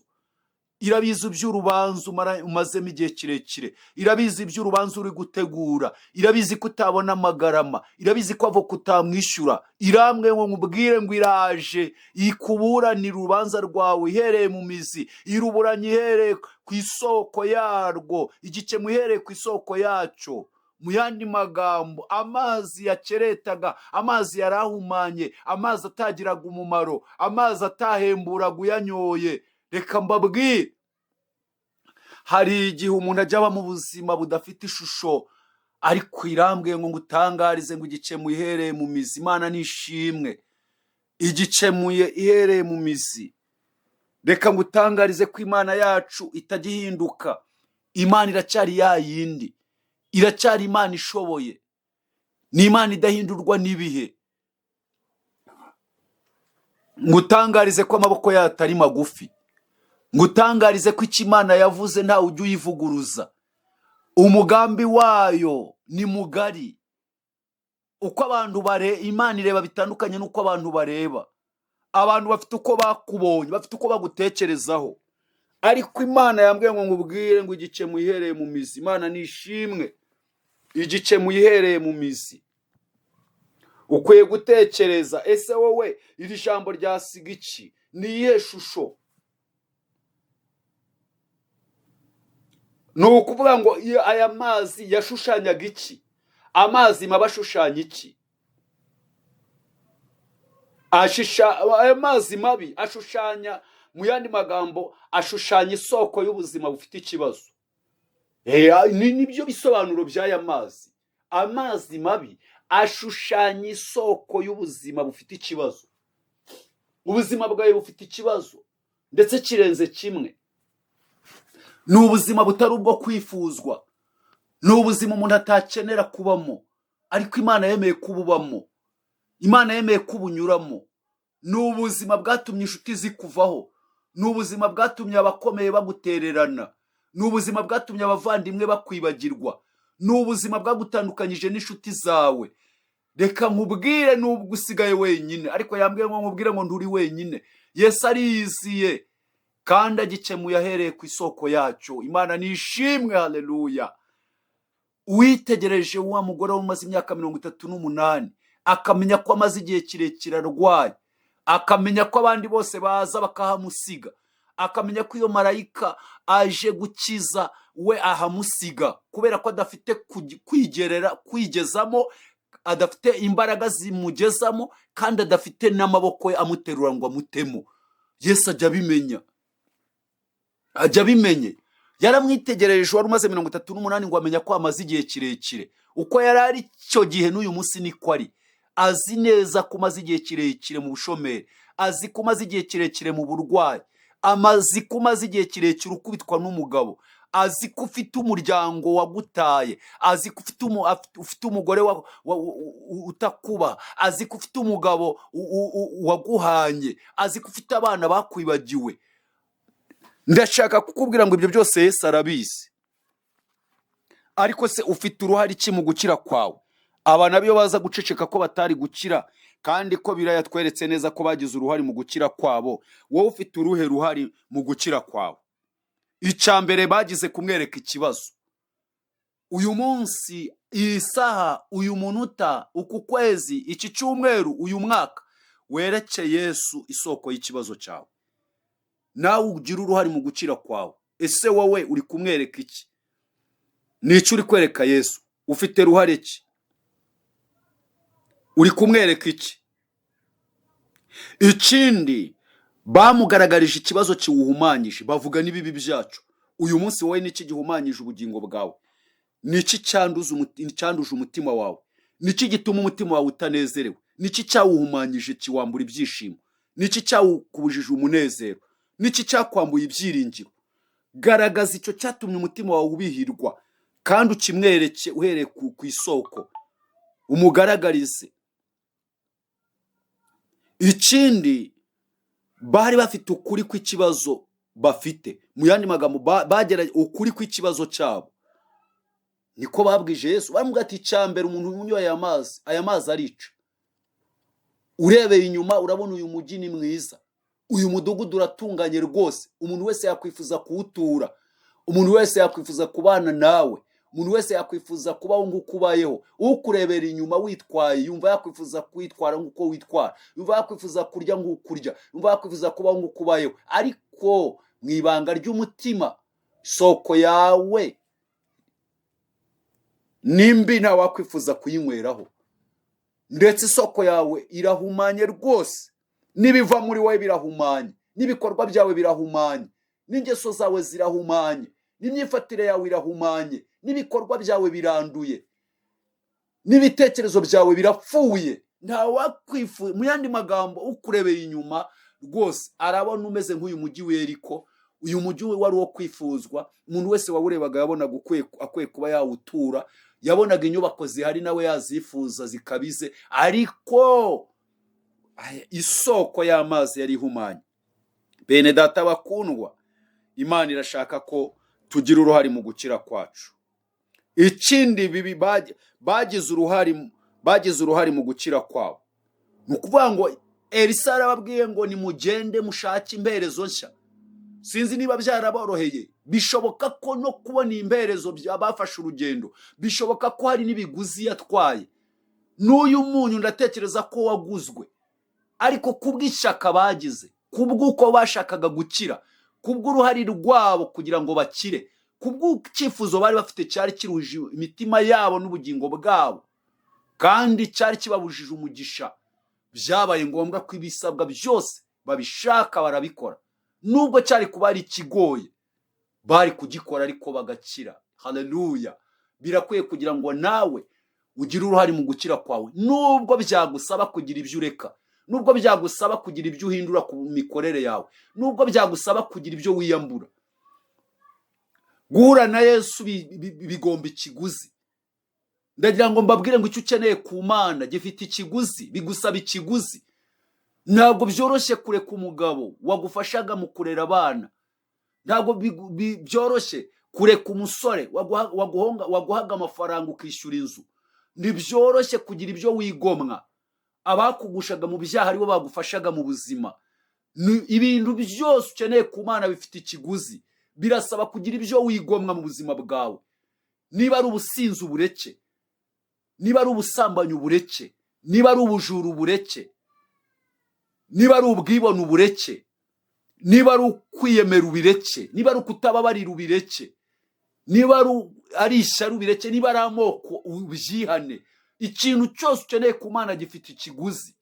Irabizi iby'urubanza umazemo igihe kirekire, irabizi iby'urubanza uri gutegura, irabizi ko utabona amagarama, irabizi ko avoka utamwishyura. Irambwe ngo nkubwire ngo iraje ikuburanira urubanza rwawe ihereye mu mizi, iruburanye ihereye ku isoko yarwo, igikemu ihereye ku isoko yacyo. Mu yandi magambo, amazi yakeretaga, amazi yarahumanye, amazi atagiraga umumaro, amazi atahemburaga uyanyoye. Reka mbabwire, hari igihe umuntu ajya aba mu buzima budafite ishusho, ariko irambwiye ngo ngutangarize ngo igikemuye ihereye mu mizi. Imana nishimwe, igikemuye ihereye mu mizi. Reka ngutangarize ko Imana yacu itajya ihinduka. Imana iracyari ya yindi, iracyari Imana ishoboye, ni Imana idahindurwa n'ibihe. Ngutangarize ko amaboko yayo atari magufi, ngutangarize ko icyo Imana yavuze ntawe ujya uyivuguruza. Umugambi wayo ni mugari. Uko abantu bare Imana ireba bitandukanye n'uko abantu bareba. Abantu bafite uko bakubonye, bafite uko bagutekerezaho, ariko Imana yambwiye ngo nkubwire ngo igikemuye ihereye mu mizi. Imana nishimwe, igikemuye ihereye mu mizi. Ukwiye gutekereza, ese wowe iri jambo ryasiga iki? Ni iyihe shusho? Ni ukuvuga ngo aya mazi yashushanyaga iki? Amazi mabi ashushanya iki? Aya mazi mabi ashushanya, mu yandi magambo, ashushanya isoko y'ubuzima bufite ikibazo. Nibyo bisobanuro by'aya mazi. Amazi mabi ashushanya isoko y'ubuzima bufite ikibazo. Ubuzima bwawe bufite ikibazo, ndetse kirenze kimwe. Ni ubuzima butari ubwo kwifuzwa, ni ubuzima umuntu atakenera kubamo, ariko Imana yemeye kububamo, Imana yemeye kubunyuramo. Ni ubuzima bwatumye inshuti zikuvaho, ni ubuzima bwatumye abakomeye bagutererana, ni ubuzima bwatumye abavandimwe bakwibagirwa, ni ubuzima bwagutandukanyije n'inshuti zawe. Reka nkubwire, nubwo usigaye wenyine, ariko yambwiye ngo nkubwire ngo nturi wenyine. Yesu ariyiziye kandi agikemuye ahereye ku isoko yacyo. Imana nishimwe, haleluya. Witegereje wa mugore umaze imyaka 38, akamenya ko amaze igihe kirekire arwaye, akamenya ko abandi bose baza bakahamusiga, akamenya ko iyo marayika aje gukiza we ahamusiga, kubera ko adafite kwigezamo, adafite imbaraga zimugezamo, kandi adafite n'amaboko ye amuterura ngo amutemo. Yesu ajya abimenya, ajya abimenye. Yaramwitegereje wari umaze 38 ngo amenya ko amaze igihe kirekire. Uko yari ari icyo gihe n'uyu munsi niko ari. Azi neza ko umaze igihe kirekire mu bushomeri, azi ko umaze igihe kirekire mu burwayi, amazi ko umaze igihe kirekire ukubitwa n'umugabo, azi ko ufite umuryango wagutaye, azi ko ufite umugore utakubaha, azi ko ufite umugabo waguhanye, azi ko ufite abana bakwibagiwe. Ndashaka kukubwira ngo ibyo byose Yesu arabizi. Ariko se ufite uruhare iki mu gukira kwawe? Aba nabyo baza guceceka ko batari gukira, kandi ko birayatweretse neza ko bagize uruhare mu gukira kwabo. Wowe ufite uruhe ruhare mu gukira kwawe? Icya mbere bagize kumwereka ikibazo. Uyu munsi, iyi saha, uyu munota, uku kwezi, iki cyumweru, uyu mwaka, wereke Yesu isoko y'ikibazo cyawe. Nawe ugira uruhare mu gukira kwawe. Ese wowe uri kumwereka iki? Ni icyo uri kwereka Yesu? Ufite ruhare ki? Uri kumwereka iki? Ikindi, bamugaragarije ikibazo kiwuhumanyije, bavuga n'ibibi byacu. Uyu munsi wowe niki gihumanyije ubugingo bwawe? Niki cyanduje umutima wawe? Niki gituma umutima wawe utanezerewe? Niki cyawuhumanyije kiwambura ibyishimo? Niki cyawukubujije umunezero? Niki cyakwambuye ibyiringiro? Garagaza icyo cyatumye umutima wawe ubihirwa, kandi ukimwereke uhereye ku isoko, umugaragarize. Ikindi, bari bafite ukuri kw'ikibazo bafite. Mu yandi magambo, bagera ukuri kw'ikibazo cyabo, niko babwije Yesu. Baramubwira ati: "Icya mbere, umuntu unyoye aya mazi, aya mazi arica. Urebeye inyuma urabona uyu mujyi ni mwiza, uyu mudugudu uratunganye rwose, umuntu wese yakwifuza kuwutura, umuntu wese yakwifuza kubana nawe, umuntu wese yakwifuza kubaho nk'uko ubayeho. Ukurebera inyuma witwaye yumva yakwifuza kwitwara nk'uko witwara, yumva yakwifuza kurya nk'uko urya, yumva yakwifuza kubaho nk'uko ubayeho. Ariko mu ibanga ry'umutima, isoko yawe nimbi, ntawakwifuza kuyinyweraho. Ndetse isoko yawe irahumanye rwose, n'ibiva muri wowe birahumanye, n'ibikorwa byawe birahumanye, n'ingeso zawe zirahumanye, n'imyifatire yawe irahumanye, n'ibikorwa byawe biranduye, n'ibitekerezo byawe birapfuye. Ntawakwifuza." Mu yandi magambo, ukurebeye inyuma rwose arabona umeze nk'uyu mujyi w'Yeriko. Uyu mujyi wari uwo kwifuzwa, umuntu wese wawurebaga yabonaga akwiye kuba yawutura, yabonaga inyubako zihari nawe yazifuza zikabize, ariko isoko y'amazi yari ihumanye. Bene Data bakundwa, Imana irashaka ko tugira uruhare mu gukira kwacu. Ikindi, bibi bagize uruhare mu gukira kwabo. Ni ukuvuga ngo Elisa yarababwiye ngo: "Nimugende mushake imperezo nshya." Sinzi niba byaraboroheye. Bishoboka ko no kubona imperezo bafashe urugendo, bishoboka ko hari n'ibiguzi yatwaye. N'uyu munyu ndatekereza ko waguzwe. Ariko kubw'ishyaka bagize, kubw'uko bashakaga gukira, kubw'uruhare rwabo kugira ngo bakire, kubw'icyifuzo bari bafite cyari kiruhije imitima yabo n'ubugingo bwabo, kandi cyari kibabujije umugisha, byabaye ngombwa ko ibisabwa byose babishaka, barabikora. Nubwo cyari kuba ari ikigoye, bari kugikora ariko bagakira. Haleluya! Birakwiye kugira ngo nawe ugire uruhare mu gukira kwawe, nubwo byagusaba kugira ibyo ureka, nubwo byagusaba kugira ibyo uhindura ku mikorere yawe, nubwo byagusaba kugira ibyo wiyambura. Guhura na Yesu bigomba ikiguzi. Ndagira ngo mbabwire ngo icyo ukeneye ku Mana gifite ikiguzi, bigusaba ikiguzi. Ntabwo byoroshye kureka umugabo wagufashaga mu kurera abana. Ntabwo byoroshye kureka umusore waguhaga amafaranga ukishyura inzu. Ntibyoroshye kugira ibyo wigomwa abakugushaga mu byaha aribo bagufashaga mu buzima. Ibintu byose ukeneye ku Mana bifite ikiguzi, birasaba kugira ibyo wigomwa mu buzima bwawe. Niba ari ubusinzi, ubureke. Niba ari ubusambanyi, ubureke. Niba ari ubujura, ubureke. Niba ari ubwibone, ubureke. Niba ari ukwiyemera, ubireke. Niba ari ukutababarira, ubireke. Niba ari ishyari, ubireke. Niba ari amoko, ubyihane. Ikintu cyose ukeneye ku Mana gifite ikiguzi.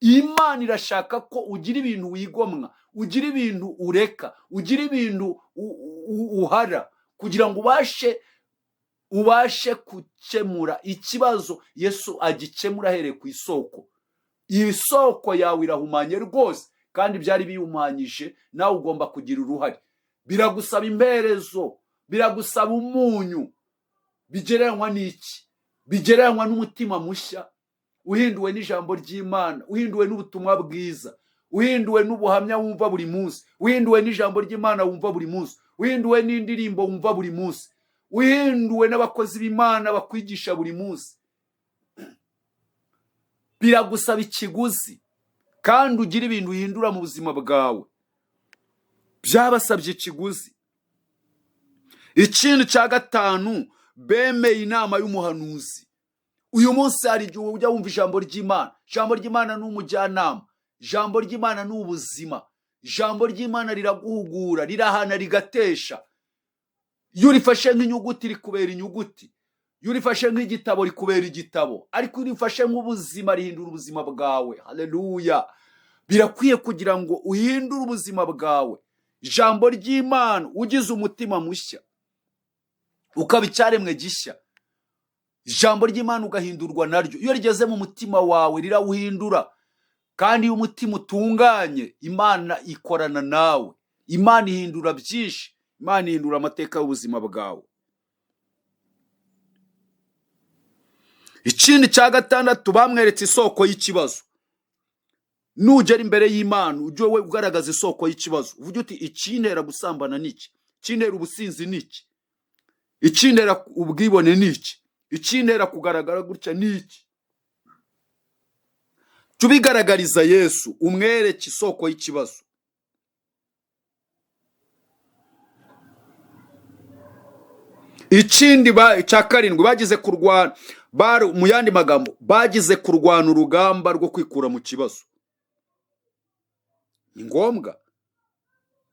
Imana irashaka ko ugira ibintu wigomwa, ugira ibintu ureka, ugira ibintu uhara kugira ngo ubashe gukemura ikibazo Yesu agikemura ahereye ku isoko. Iyi soko yawe irahumanye rwose, kandi byari biyumanyije, nawe ugomba kugira uruhare. Biragusaba imperezo, biragusaba umunyu. Bigereranywa n'iki? Bigereranywa n'umutima mushya uhinduwe n'ijambo ry'Imana, uhinduwe n'ubutumwa bwiza, uhinduwe n'ubuhamya wumva buri munsi, uhinduwe n'ijambo ry'Imana wumva buri munsi, uhinduwe n'indirimbo wumva buri munsi, uhinduwe n'abakozi b'Imana bakwigisha buri munsi. Biragusaba ikiguzi kandi ugira ibintu uhindura mu buzima bwawe. Byabasabye ikiguzi. Ikindi cya gatanu, bemeye inama y'umuhanuzi. Uyu munsi hari igihe ujya wumva ijambo ry'Imana. Ijambo ry'Imana ni umujyanama, ijambo ry'Imana ni ubuzima, ijambo ry'Imana riraguhugura, rirahana, rigatesha. Iyo urifashe nk'inyuguti, rikubera inyuguti. Iyo urifashe nk'igitabo, rikubera igitabo. Ariko iyo urifashe nk'ubuzima, rihindura ubuzima bwawe. Haleluya! Birakwiye kugira ngo uhindure ubuzima bwawe. Ijambo ry'Imana, ugize umutima mushya, ukaba icyaremwe gishya. Ijambo ry'Imana ugahindurwa naryo. Iyo rigeze mu mutima wawe rirawuhindura. Kandi iyo umutima utunganye, Imana ikorana nawe. Imana ihindura byinshi. Imana ihindura amateka y'ubuzima bwawe. Ikindi cya gatandatu, bamweretse isoko y'ikibazo. Nugera imbere y'Imana ujye we ugaragaza isoko y'ikibazo, uvuge uti ikintera gusambana ni iki, ikintera ubusinzi ni iki, ikintera ubwibone ni iki, ikintera kugaragara gutya ni iki. Jya ubigaragariza Yesu, umwereke isoko y'ikibazo. Ikindi cya karindwi, bagize kurwana, mu yandi magambo bagize kurwana urugamba rwo kwikura mu kibazo. Ni ngombwa,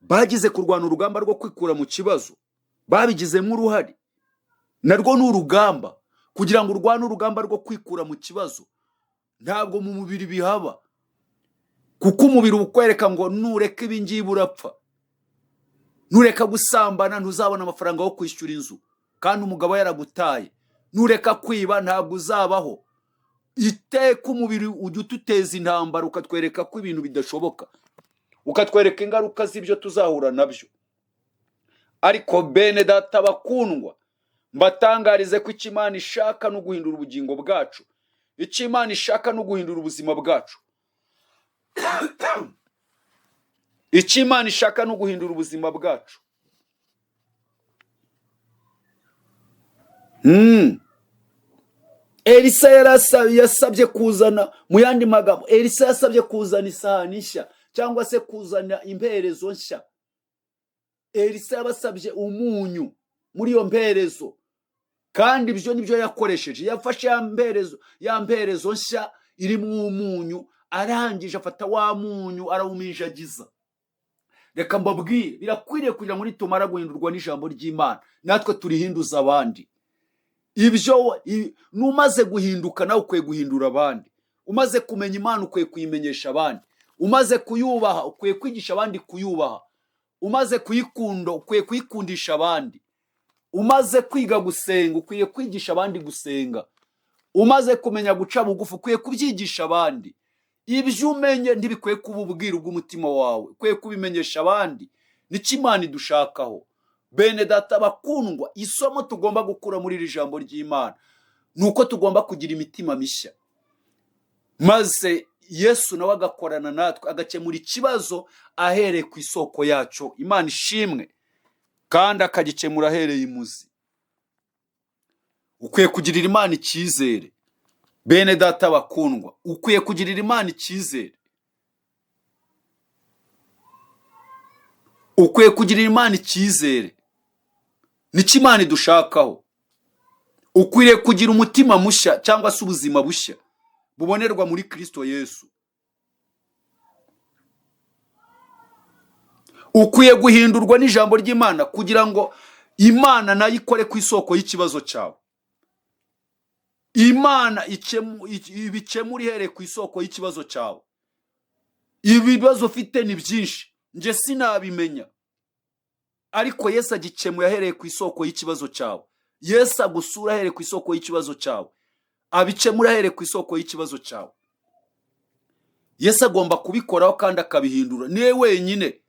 bagize kurwana urugamba rwo kwikura mu kibazo, babigizemo uruhare. Narwo ni urugamba, kugira ngo urwane urugamba rwo kwikura mu kibazo ntabwo mu mubiri bihaba, kuko umubiri ukwereka ngo nureka ibi ngibi urapfa, nureka gusambana ntuzabona amafaranga yo kwishyura inzu kandi umugabo yaragutaye, nureka kwiba ntabwo uzabaho. Iteka umubiri ujya ututeza intambara, ukatwereka ko ibintu bidashoboka, ukatwereka ingaruka z'ibyo tuzahura nabyo. Ariko bene data bakundwa, mbatangarize ko icyo Imana ishaka no guhindura ubugingo bwacu, icyo Imana ishaka no guhindura ubuzima bwacu, icyo Imana ishaka no guhindura ubuzima bwacu. Elisa yasabye kuzana, mu yandi magambo Elisa yasabye kuzana isahani nshya cyangwa se kuzana imperezo nshya. Elisa yabasabye umunyu muri iyo mperezo, kandi ibyo nibyo yakoresheje. Yafashe ya mperezo nshya irimo umunyu, arangije afata wa munyu arawuminjagiza. Reka mbabwire, birakwiriye kugira ngo nitumara guhindurwa n'ijambo ry'Imana natwe turihinduza abandi. Ibyo numaze guhinduka nawe ukwiye guhindura abandi. Umaze kumenya Imana ukwiye kuyimenyesha abandi. Umaze kuyubaha ukwiye kwigisha abandi kuyubaha. Umaze kuyikunda ukwiye kuyikundisha abandi. Umaze kwiga gusenga ukwiye kwigisha abandi gusenga. Umaze kumenya guca bugufi ukwiye kubyigisha abandi. Ibyo umenye ntibikwiye kuba ubwiru bw'umutima wawe, ukwiye kubimenyesha abandi. Nicyo Imana idushakaho. Bene data bakundwa, isomo tugomba gukura muri iri jambo ry'Imana nuko tugomba kugira imitima mishya, maze Yesu nawe agakorana natwe, agakemura ikibazo ahereye ku isoko yacyo. Imana ishimwe, kandi akagikemura ahereye imuzi. Ukwiye kugirira Imana icyizere. Bene data bakundwa, ukwiye kugirira Imana icyizere. Ukwiye kugirira Imana icyizere. Nicyo Imana idushakaho. Ukwiriye kugira umutima mushya cyangwa se ubuzima bushya bubonerwa muri Kristo Yesu. Ukwiye guhindurwa n'ijambo ry'Imana kugira ngo Imana nayo ikore ku isoko y'ikibazo cyawe. Imana ibikemura ihereye ku isoko y'ikibazo cyawe. Ibibazo ufite ni byinshi, nje sinabimenya, ariko Yesu agikemuye ahereye ku isoko y'ikibazo cyawe. Yesu agusura ahereye ku isoko y'ikibazo cyawe, abikemura ahereye ku isoko y'ikibazo cyawe. Yesu agomba kubikoraho kandi akabihindura. Niwe wenyine.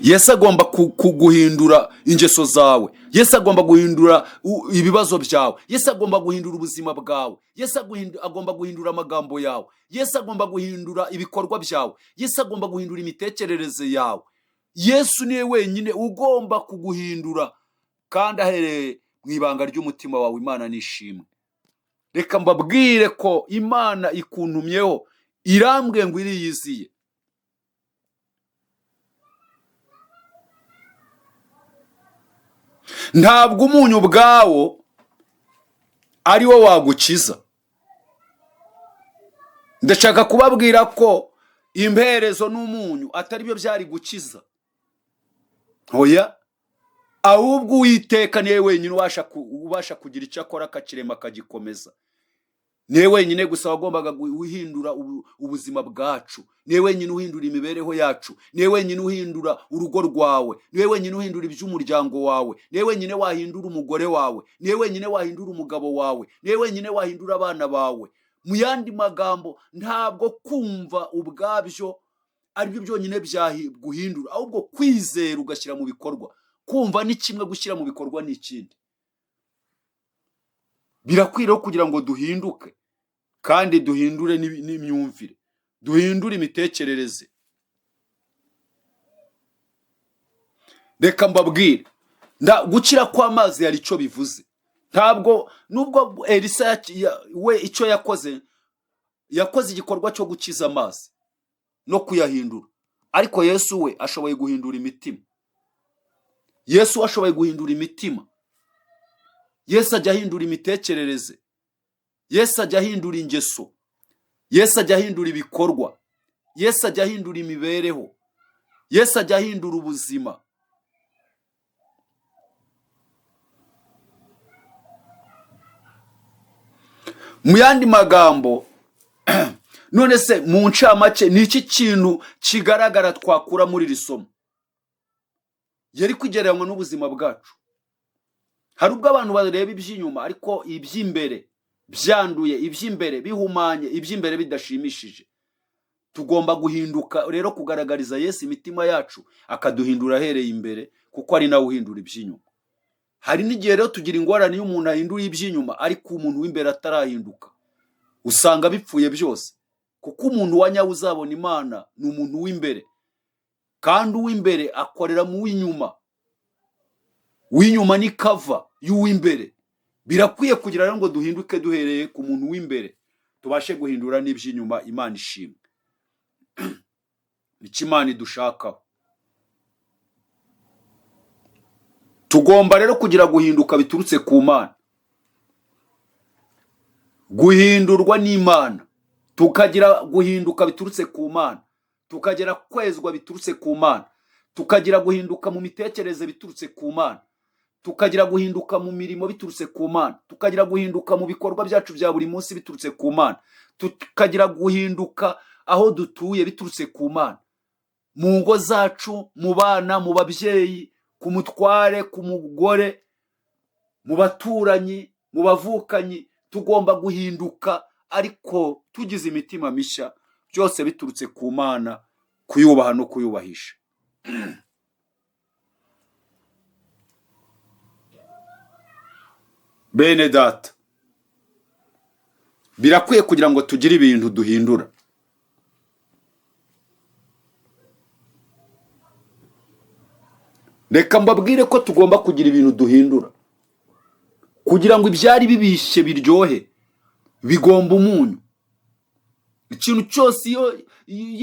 Yesu agomba kuguhindura ingeso zawe. Yesu agomba guhindura ibibazo byawe. Yesu agomba guhindura ubuzima bwawe. Yesu agomba guhindura amagambo yawe. Yesu agomba guhindura ibikorwa byawe. Yesu agomba guhindura imitekerereze yawe. Yesu niwe wenyine ugomba kuguhindura, kandi ahereye mu ibanga ry'umutima wawe. Imana nishimwe. Reka mbabwire ko Imana ikuntumyeho, irambwiye ngo iriyiziye. Ntabwo umunyu ubwawo ari wo wagukiza. Ndashaka kubabwira ko imperezo n'umunyu atari byo byari gukiza. Oya, ahubwo Uwiteka niwe wenyine ubasha kugira icyo akora akakirema akagikomeza. Niwe wenyine gusa wagombaga guhindura ubuzima bwacu. Niwe wenyine uhindura imibereho yacu. Niwe wenyine uhindura urugo rwawe. Niwe wenyine uhindura iby'umuryango wawe. Niwe wenyine wahindura umugore wawe. Niwe wenyine wahindura umugabo wawe. Niwe wenyine wahindura abana bawe. Mu yandi magambo, ntabwo kumva ubwabyo aribyo byonyine byaguhindura, ahubwo kwizera ugashyira mu bikorwa. Kumva ni kimwe, gushyira mu bikorwa ni ikindi. Birakwiriye kugira ngo duhinduke, kandi duhindure n'imyumvire, duhindure imitekerereze. Reka mbabwire, gukira kw'amazi hari icyo bivuze. Ntabwo nubwo Elisa we icyo yakoze, yakoze igikorwa cyo gukiza amazi no kuyahindura, ariko Yesu we ashoboye guhindura imitima. Yesu ashoboye guhindura imitima. Yesu ajya ahindura imitekerereze. Yesu ajya ahindura ingeso. Yesu ajya ahindura ibikorwa. Yesu ajya ahindura imibereho. Yesu ajya ahindura ubuzima. Mu yandi magambo, none se mu ncamake ni iki kintu kigaragara twakura muri iri somo? Yari kugereranywa n'ubuzima bwacu. Hari ubwo abantu bareba iby'inyuma, ariko iby'imbere byanduye, iby'imbere bihumanye, iby'imbere bidashimishije. Tugomba guhinduka rero, kugaragariza Yesu imitima yacu, akaduhindura ahereye imbere, kuko ari nawe uhindura iby'inyuma. Hari n'igihe rero tugira ingorane iyo umuntu ahindura iby'inyuma ariko umuntu w'imbere atarahinduka, usanga bipfuye byose. Kuko umuntu wa nyawe uzabona Imana ni umuntu w'imbere, kandi uw'imbere akorera mu w'inyuma. Uw'inyuma ni kava y'uw'imbere. Birakwiye kugira rero ngo duhinduke duhereye ku muntu w'imbere, tubashe guhindura n'iby'inyuma. Imana ishimwe. Icyo Imana idushakaho. Tugomba rero kugira guhinduka biturutse ku Mana, guhindurwa n'Imana, tukagira guhinduka biturutse ku Mana, tukagira kwezwa biturutse ku Mana, tukagira guhinduka mu mitekerereze biturutse ku Mana, tukagira guhinduka mu mirimo biturutse ku Mana, tukagira guhinduka mu bikorwa byacu bya buri munsi biturutse ku Mana, tukagira guhinduka aho dutuye biturutse ku Mana, mu ngo zacu, mu bana, mu babyeyi, ku mutware, ku mugore, mu baturanyi, mu bavukanyi. Tugomba guhinduka ariko tugize imitima mishya, byose biturutse ku Mana, kuyubaha no kuyubahisha. Bene data, birakwiye kugira ngo tugire ibintu duhindura. Reka mbabwire ko tugomba kugira ibintu duhindura kugira ngo ibyari bibishye biryohe. Bigomba umunyu. Ikintu cyose, iyo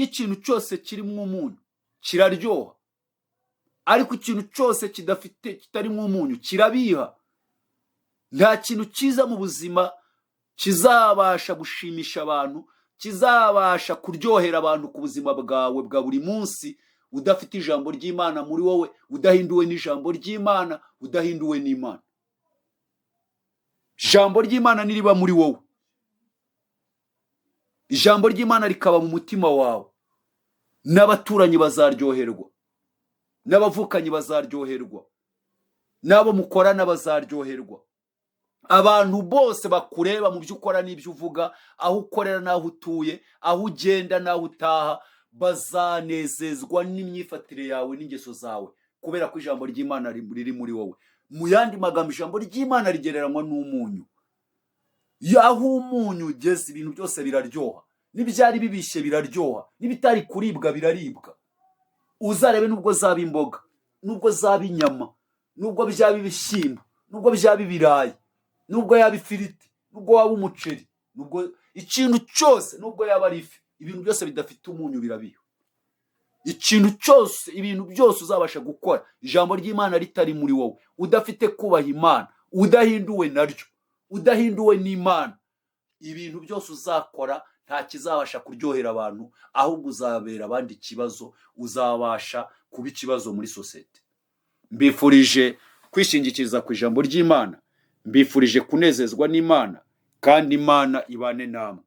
ikintu cyose kirimo umunyu kiraryoha, ariko ikintu cyose kidafite, kitarimo umunyu, kirabiha. Nta kintu cyiza mu buzima kizabasha gushimisha abantu, kizabasha kuryohera abantu ku buzima bwawe bwa buri munsi, udafite ijambo ry'Imana muri wowe, udahinduwe n'ijambo ry'Imana, udahinduwe n'Imana. Ijambo ry'Imana niriba muri wowe, ijambo ry'Imana rikaba mu mutima wawe, n'abaturanyi bazaryoherwa, n'abavukanyi bazaryoherwa, n'abo mukorana bazaryoherwa. Abantu bose bakureba mu byo ukora n'ibyo uvuga, aho ukorera n'aho utuye, aho ugenda n'aho utaha, bazanezezwa n'imyifatire yawe n'ingeso zawe, kubera ko ijambo ry'Imana riri muri wowe. Mu yandi magambo, ijambo ry'Imana rigereranywa n'umunyu. Aho umunyu ugeze ibintu byose biraryoha, n'ibyari bibishye biraryoha, n'ibitari kuribwa biraribwa. Uzarebe nubwo zaba imboga, nubwo zaba inyama, nubwo byaba ibishyimbo, nubwo byaba ibirayi, nubwo yaba ifiriti, nubwo waba umuceri, nubwo ikintu cyose, nubwo yaba ari ifi, ibintu byose bidafite umunyu birabiha. Ikintu cyose, ibintu byose uzabasha gukora ijambo ry'Imana ritari muri wowe, udafite kubaha Imana, udahinduwe naryo, udahinduwe n'Imana, ibintu byose uzakora nta kizabasha kuryohera abantu, ahubwo uzabera abandi ikibazo, uzabasha kuba ikibazo muri sosiyete. Mbifurije kwishingikiriza ku ijambo ry'Imana, mbifurije kunezezwa n'Imana. Kandi Imana ibane namwe.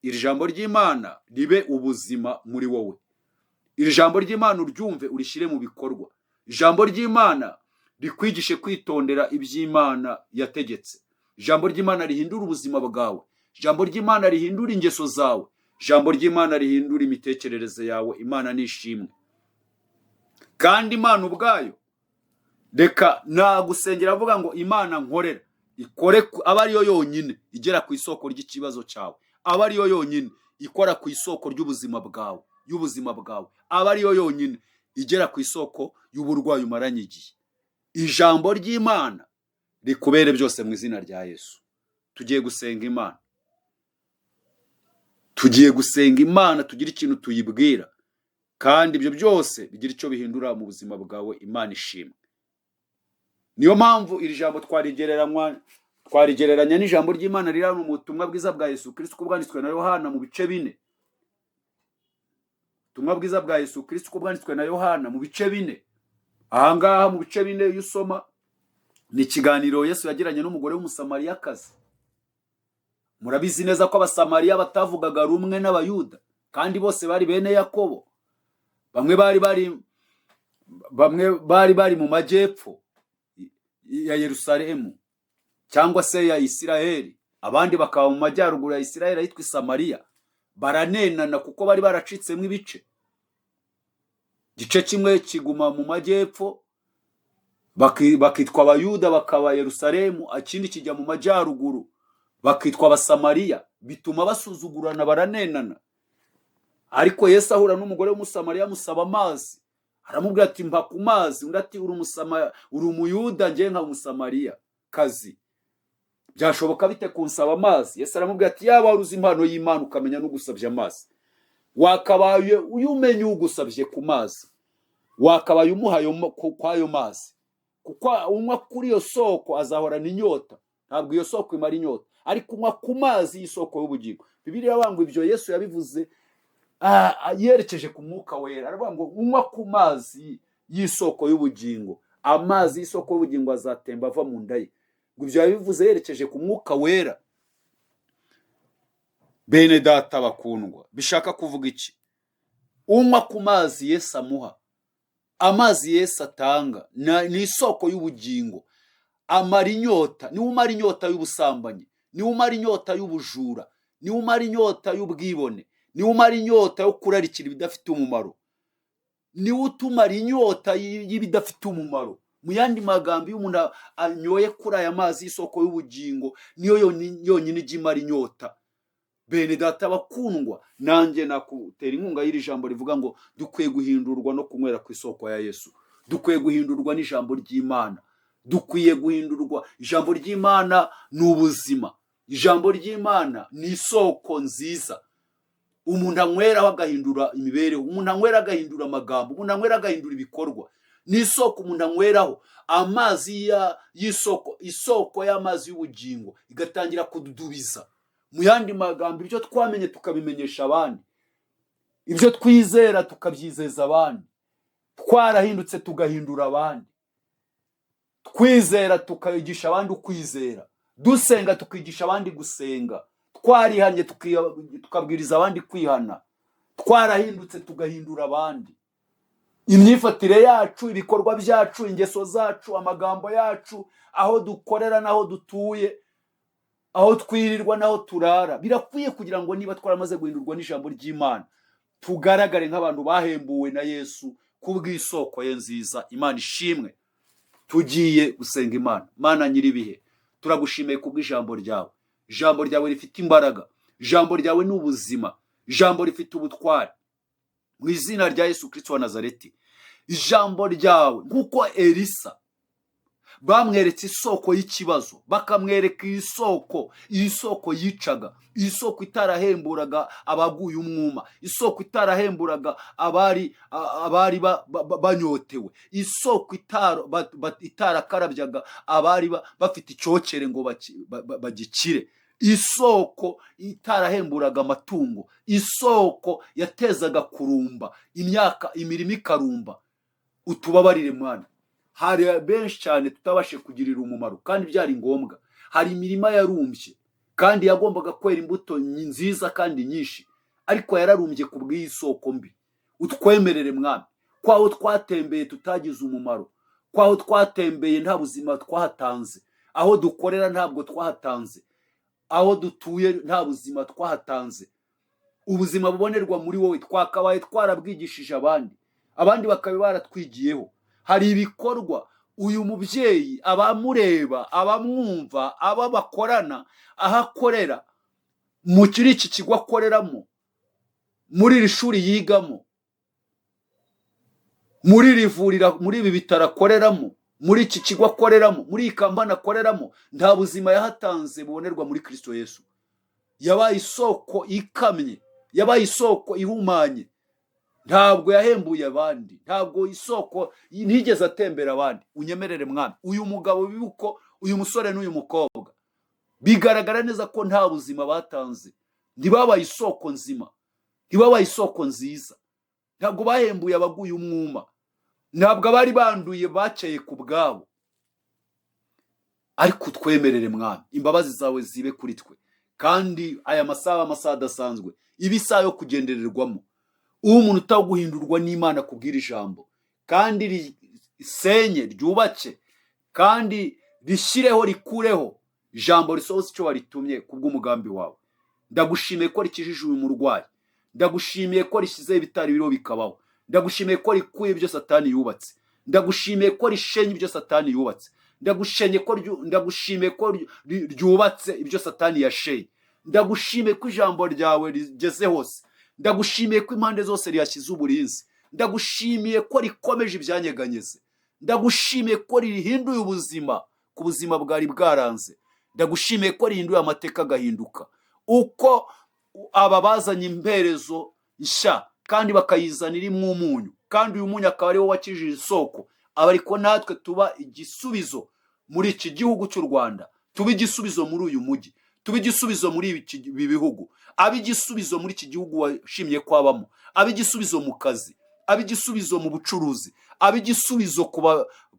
Iri jambo ry'Imana ribe ubuzima muri wowe. Iri jambo ry'Imana uryumve, urishyire mu bikorwa. Ijambo ry'Imana rikwigishe kwitondera iby'Imana yategetse. Ijambo ry'Imana rihindura ubuzima bwawe. Ijambo ry'Imana rihindura ingeso zawe. Ijambo ry'Imana rihindura imitekerereze yawe. Imana nishimwe. Kandi Imana ubwayo, reka nagusengera avuga ngo Imana nkorera ikore, aba ariyo yonyine igera ku isoko ry'ikibazo cyawe, aba ariyo yonyine ikora ku isoko ry'ubuzima bwawe, y'ubuzima bwawe, aba ariyo yonyine igera ku isoko y'uburwayi umaranye igihe. Ijambo ry'Imana rikubere byose mu izina rya Yesu. Tugiye gusenga Imana, tugiye gusenga Imana, tugire ikintu tuyibwira, kandi ibyo byose bigira icyo bihindura mu buzima bwawe. Imana ishimwe. Niyo mpamvu iri jambo twarigereranya n'ijambo ry'Imana riri mu butumwa bwiza bwa Yesu Kristo uko bwanditswe na Yohana mu bice 4. Ubutumwa bwiza bwa Yesu Kristo uko bwanditswe na Yohana mu bice 4. Ahangaha mu bice 4 iyo usoma, ni ikiganiro Yesu yagiranye n'umugore w'Umusamariyakazi. Murabizi neza ko Abasamariya batavugaga rumwe n'Abayuda, kandi bose bari bene Yakobo. Bamwe bari mu majyepfo ya Yerusalemu cyangwa se ya Isiraheli, abandi bakaba mu majyaruguru ya Isiraheli ahitwa Isamariya. Baranenana kuko bari baracitsemo ibice. Igice kimwe kiguma mu majyepfo, bakitwa Abayuda, bakaba Yerusalemu, ikindi kijya mu majyaruguru, bakitwa Abasamariya. Bituma basuzugurana, baranenana. Ariko Yesu ahura n'umugore w'Umusamariya, amusaba amazi. Aramubwira ati: "Mpa ku mazi." Undi ati: "Uri Umuyuda, njye nka Umusamariya kazi, byashoboka bite kunsaba amazi?" Yesu aramubwira ati: "Yaba wari uzi impano y'Imana, ukamenya n'ugusabye amazi, wakabaye uyu umenya ugusabye ku mazi, wakabaye umuha kw'ayo mazi, kuko unywa kuri iyo soko azahorana inyota. Ntabwo iyo soko imara inyota, ariko unywa ku mazi y'isoko y'ubugingo." Bibiliya iravuga ngo ibyo Yesu yabivuze yerekeje ku Mwuka Wera. Aravuga ngo unywa ku mazi y'isoko y'ubugingo, amazi y'isoko y'ubugingo azatemba ava mu nda ye. Ngo ibyo yabivuze yerekeje ku Mwuka Wera. Bene Data bakundwa, bishaka kuvuga iki? Unywa ku mazi Yesu amuha, amazi Yesu atanga ni isoko y'ubugingo, amara inyota. Niwe umara inyota y'ubusambanyi, niwe umara inyota y'ubujura, niwe umara inyota y'ubwibone, niwe umara inyota yo kurarikira ibidafite umumaro, niwe utumara inyota y'ibidafite umumaro. Mu yandi magambo, iyo umuntu anyoye kuri aya mazi y'isoko y'ubugingo, niyo yonyine ijya imara inyota. Bene Data bakundwa, nanjye nakutera inkunga y'iri jambo rivuga ngo dukwiye guhindurwa no kunywera ku isoko ya Yesu. Dukwiye guhindurwa n'ijambo ry'Imana. Dukwiye guhindurwa. Ijambo ry'Imana ni ubuzima. Ijambo ry'Imana ni isoko nziza umuntu anyweraho agahindura imibereho, umuntu anywera agahindura amagambo, umuntu anywera agahindura ibikorwa. Ni isoko umuntu anyweraho amazi y'isoko, isoko y'amazi y'ubugingo igatangira kududubiza. Mu yandi magambo, ibyo twamenye tukabimenyesha abandi, ibyo twizera tukabyizeza abandi, twarahindutse tugahindura abandi, twizera tukigisha abandi ukwizera, dusenga tukigisha abandi gusenga, twarihanye tukabwiriza abandi kwihana, twarahindutse tugahindura abandi. Imyifatire yacu, ibikorwa byacu, ingeso zacu, amagambo yacu, aho dukorera n'aho dutuye, aho twirirwa n'aho turara, birakwiye kugira ngo niba twaramaze guhindurwa n'ijambo ry'Imana, tugaragare nk'abantu bahembuwe na Yesu kubw'isoko ye nziza. Imana ishimwe. Tugiye gusenga Imana. Mana nyir'ibihe, turagushimiye kubw'ijambo ryawe. Ijambo ryawe rifite imbaraga, ijambo ryawe ni ubuzima, ijambo rifite ubutware. Mu izina rya Yesu Kristo wa Nazareti, ijambo ryawe, nk'uko Elisa bamweretse isoko y'ikibazo, bakamwereka iyi soko, iyi soko yicaga, iyi soko itarahemburaga abaguye umwuma, isoko itarahemburaga abari banyotewe, isoko itarakarabyaga abari bafite icyokere ngo bagikire, isoko itarahemburaga amatungo, isoko yatezaga kurumba imyaka, imirimo ikarumba. Utubabarire Mwana. Hari benshi cyane tutabashe kugirira umumaro kandi byari ngombwa. Hari imirima yarumbye. Kandi yagombaga kwera imbuto nziza kandi nyinshi, ariko yararumbye ku bw'iyi soko mbi. Utwemerere, Mwami, ko aho twatembeye tutagize umumaro, ko aho twatembeye nta buzima twahatanze, aho dukorera ntabwo twahatanze, aho dutuye nta buzima twahatanze. Ubuzima bubonerwa muri wowe twakabaye twarabwigishije abandi, abandi bakaba baratwigiyeho. Hari ibikorwa uyu mubyeyi, abamureba, abamwumva, aba bakorana, aho akorera, muri iki kigo akoreramo, muri iri shuri yigamo, muri iri vuriro, muri ibi bitaro akoreramo, muri iki kigo akoreramo, muri iyi kampani akoreramo, nta buzima yahatanze bubonerwa muri Kirisito Yesu. Yabaye isoko ikamye, yabaye isoko ihumanye. Ntabwo yahembuye abandi, ntabwo isoko ntigeze atembera abandi. Unyemerere, Mwami, uyu mugabo yuko uyu musore n'uyu mukobwa bigaragara neza ko nta buzima batanze. Ntibabaye isoko nzima, ntibabaye isoko nziza. Ntabwo bahembuye abaguye umwuma, ntabwo abari banduye bakeye ku bwabo. Ariko utwemerere, Mwami, imbabazi zawe zibe kuri twe, kandi aya masaha, amasaha adasanzwe, iba isaha yo kugendererwamo. Uwo umuntu utaguhindurwa n'Imana kubwira ijambo, kandi risenye, ryubake, kandi rishyireho, rikureho, ijambo risohoza icyo waritumye kubw'umugambi wawe. Ndagushimiye ko rikijije uyu murwayi. Ndagushimiye ko rishyizeho ibitari biriho bikabaho. Ndagushimiye ko rikuye ibyo Satani yubatse. Ndagushimiye ko rishenye ibyo Satani yubatse. Ndagushimiye ko ryubatse ibyo Satani yashenye. Ndagushimiye ko ijambo ryawe rigeze hose. Ndagushimiye ko impande zose riyashyize uburinzi. Ndagushimiye ko rikomeje ibyanyeganyeze. Ndagushimiye ko rihinduye ubuzima ku buzima bwari bwaranze. Ndagushimiye ko rihinduye amateka agahinduka. Uko aba bazanye imperezo nshya kandi bakayizana irimo umunyu, kandi uyu munyu akaba ariwo wakijije isoko, aba ariko natwe tuba igisubizo muri iki gihugu cy'u Rwanda, tuba igisubizo muri uyu mujyi, tuba igisubizo muri ibi bihugu, abe igisubizo muri iki gihugu washimye ko abamo, abe igisubizo mu kazi, abe igisubizo mu bucuruzi, abe igisubizo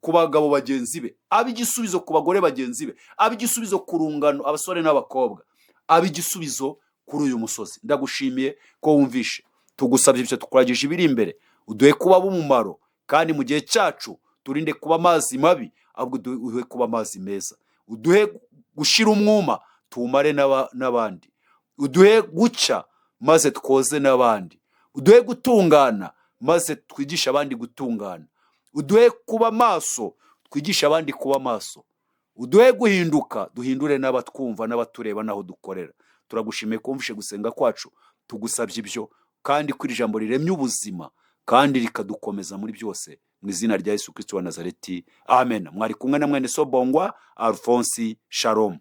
ku bagabo bagenzi be, abe igisubizo ku bagore bagenzi be, abe igisubizo ku rungano, abasore n'abakobwa, abe igisubizo kuri uyu musozi. Ndagushimiye ko wumvishe. Tugusabye ibyo, tukuragije ibiri imbere. Uduhe kuba b'umumaro, kandi mu gihe cyacu turinde kuba amazi mabi, ahubwo uduhe kuba amazi meza. Uduhe gushira umwuma, tuwumare n'abandi. Uduhe gucya, maze twoze n'abandi. Uduhe gutungana, maze twigishe abandi gutungana. Uduhe kuba maso, twigishe abandi kuba maso. Uduhe guhinduka, duhindure n'abatwumva n'abatureba n'aho dukorera. Turagushimiye ko wumvishe gusenga kwacu. Tugusabye ibyo kandi ko iri jambo riremye ubuzima kandi rikadukomeza muri byose, mu izina rya Yesu Kristo wa Nazareti, amen. Mwari kumwe na mwene Sobongwa Alphonse. Shalom.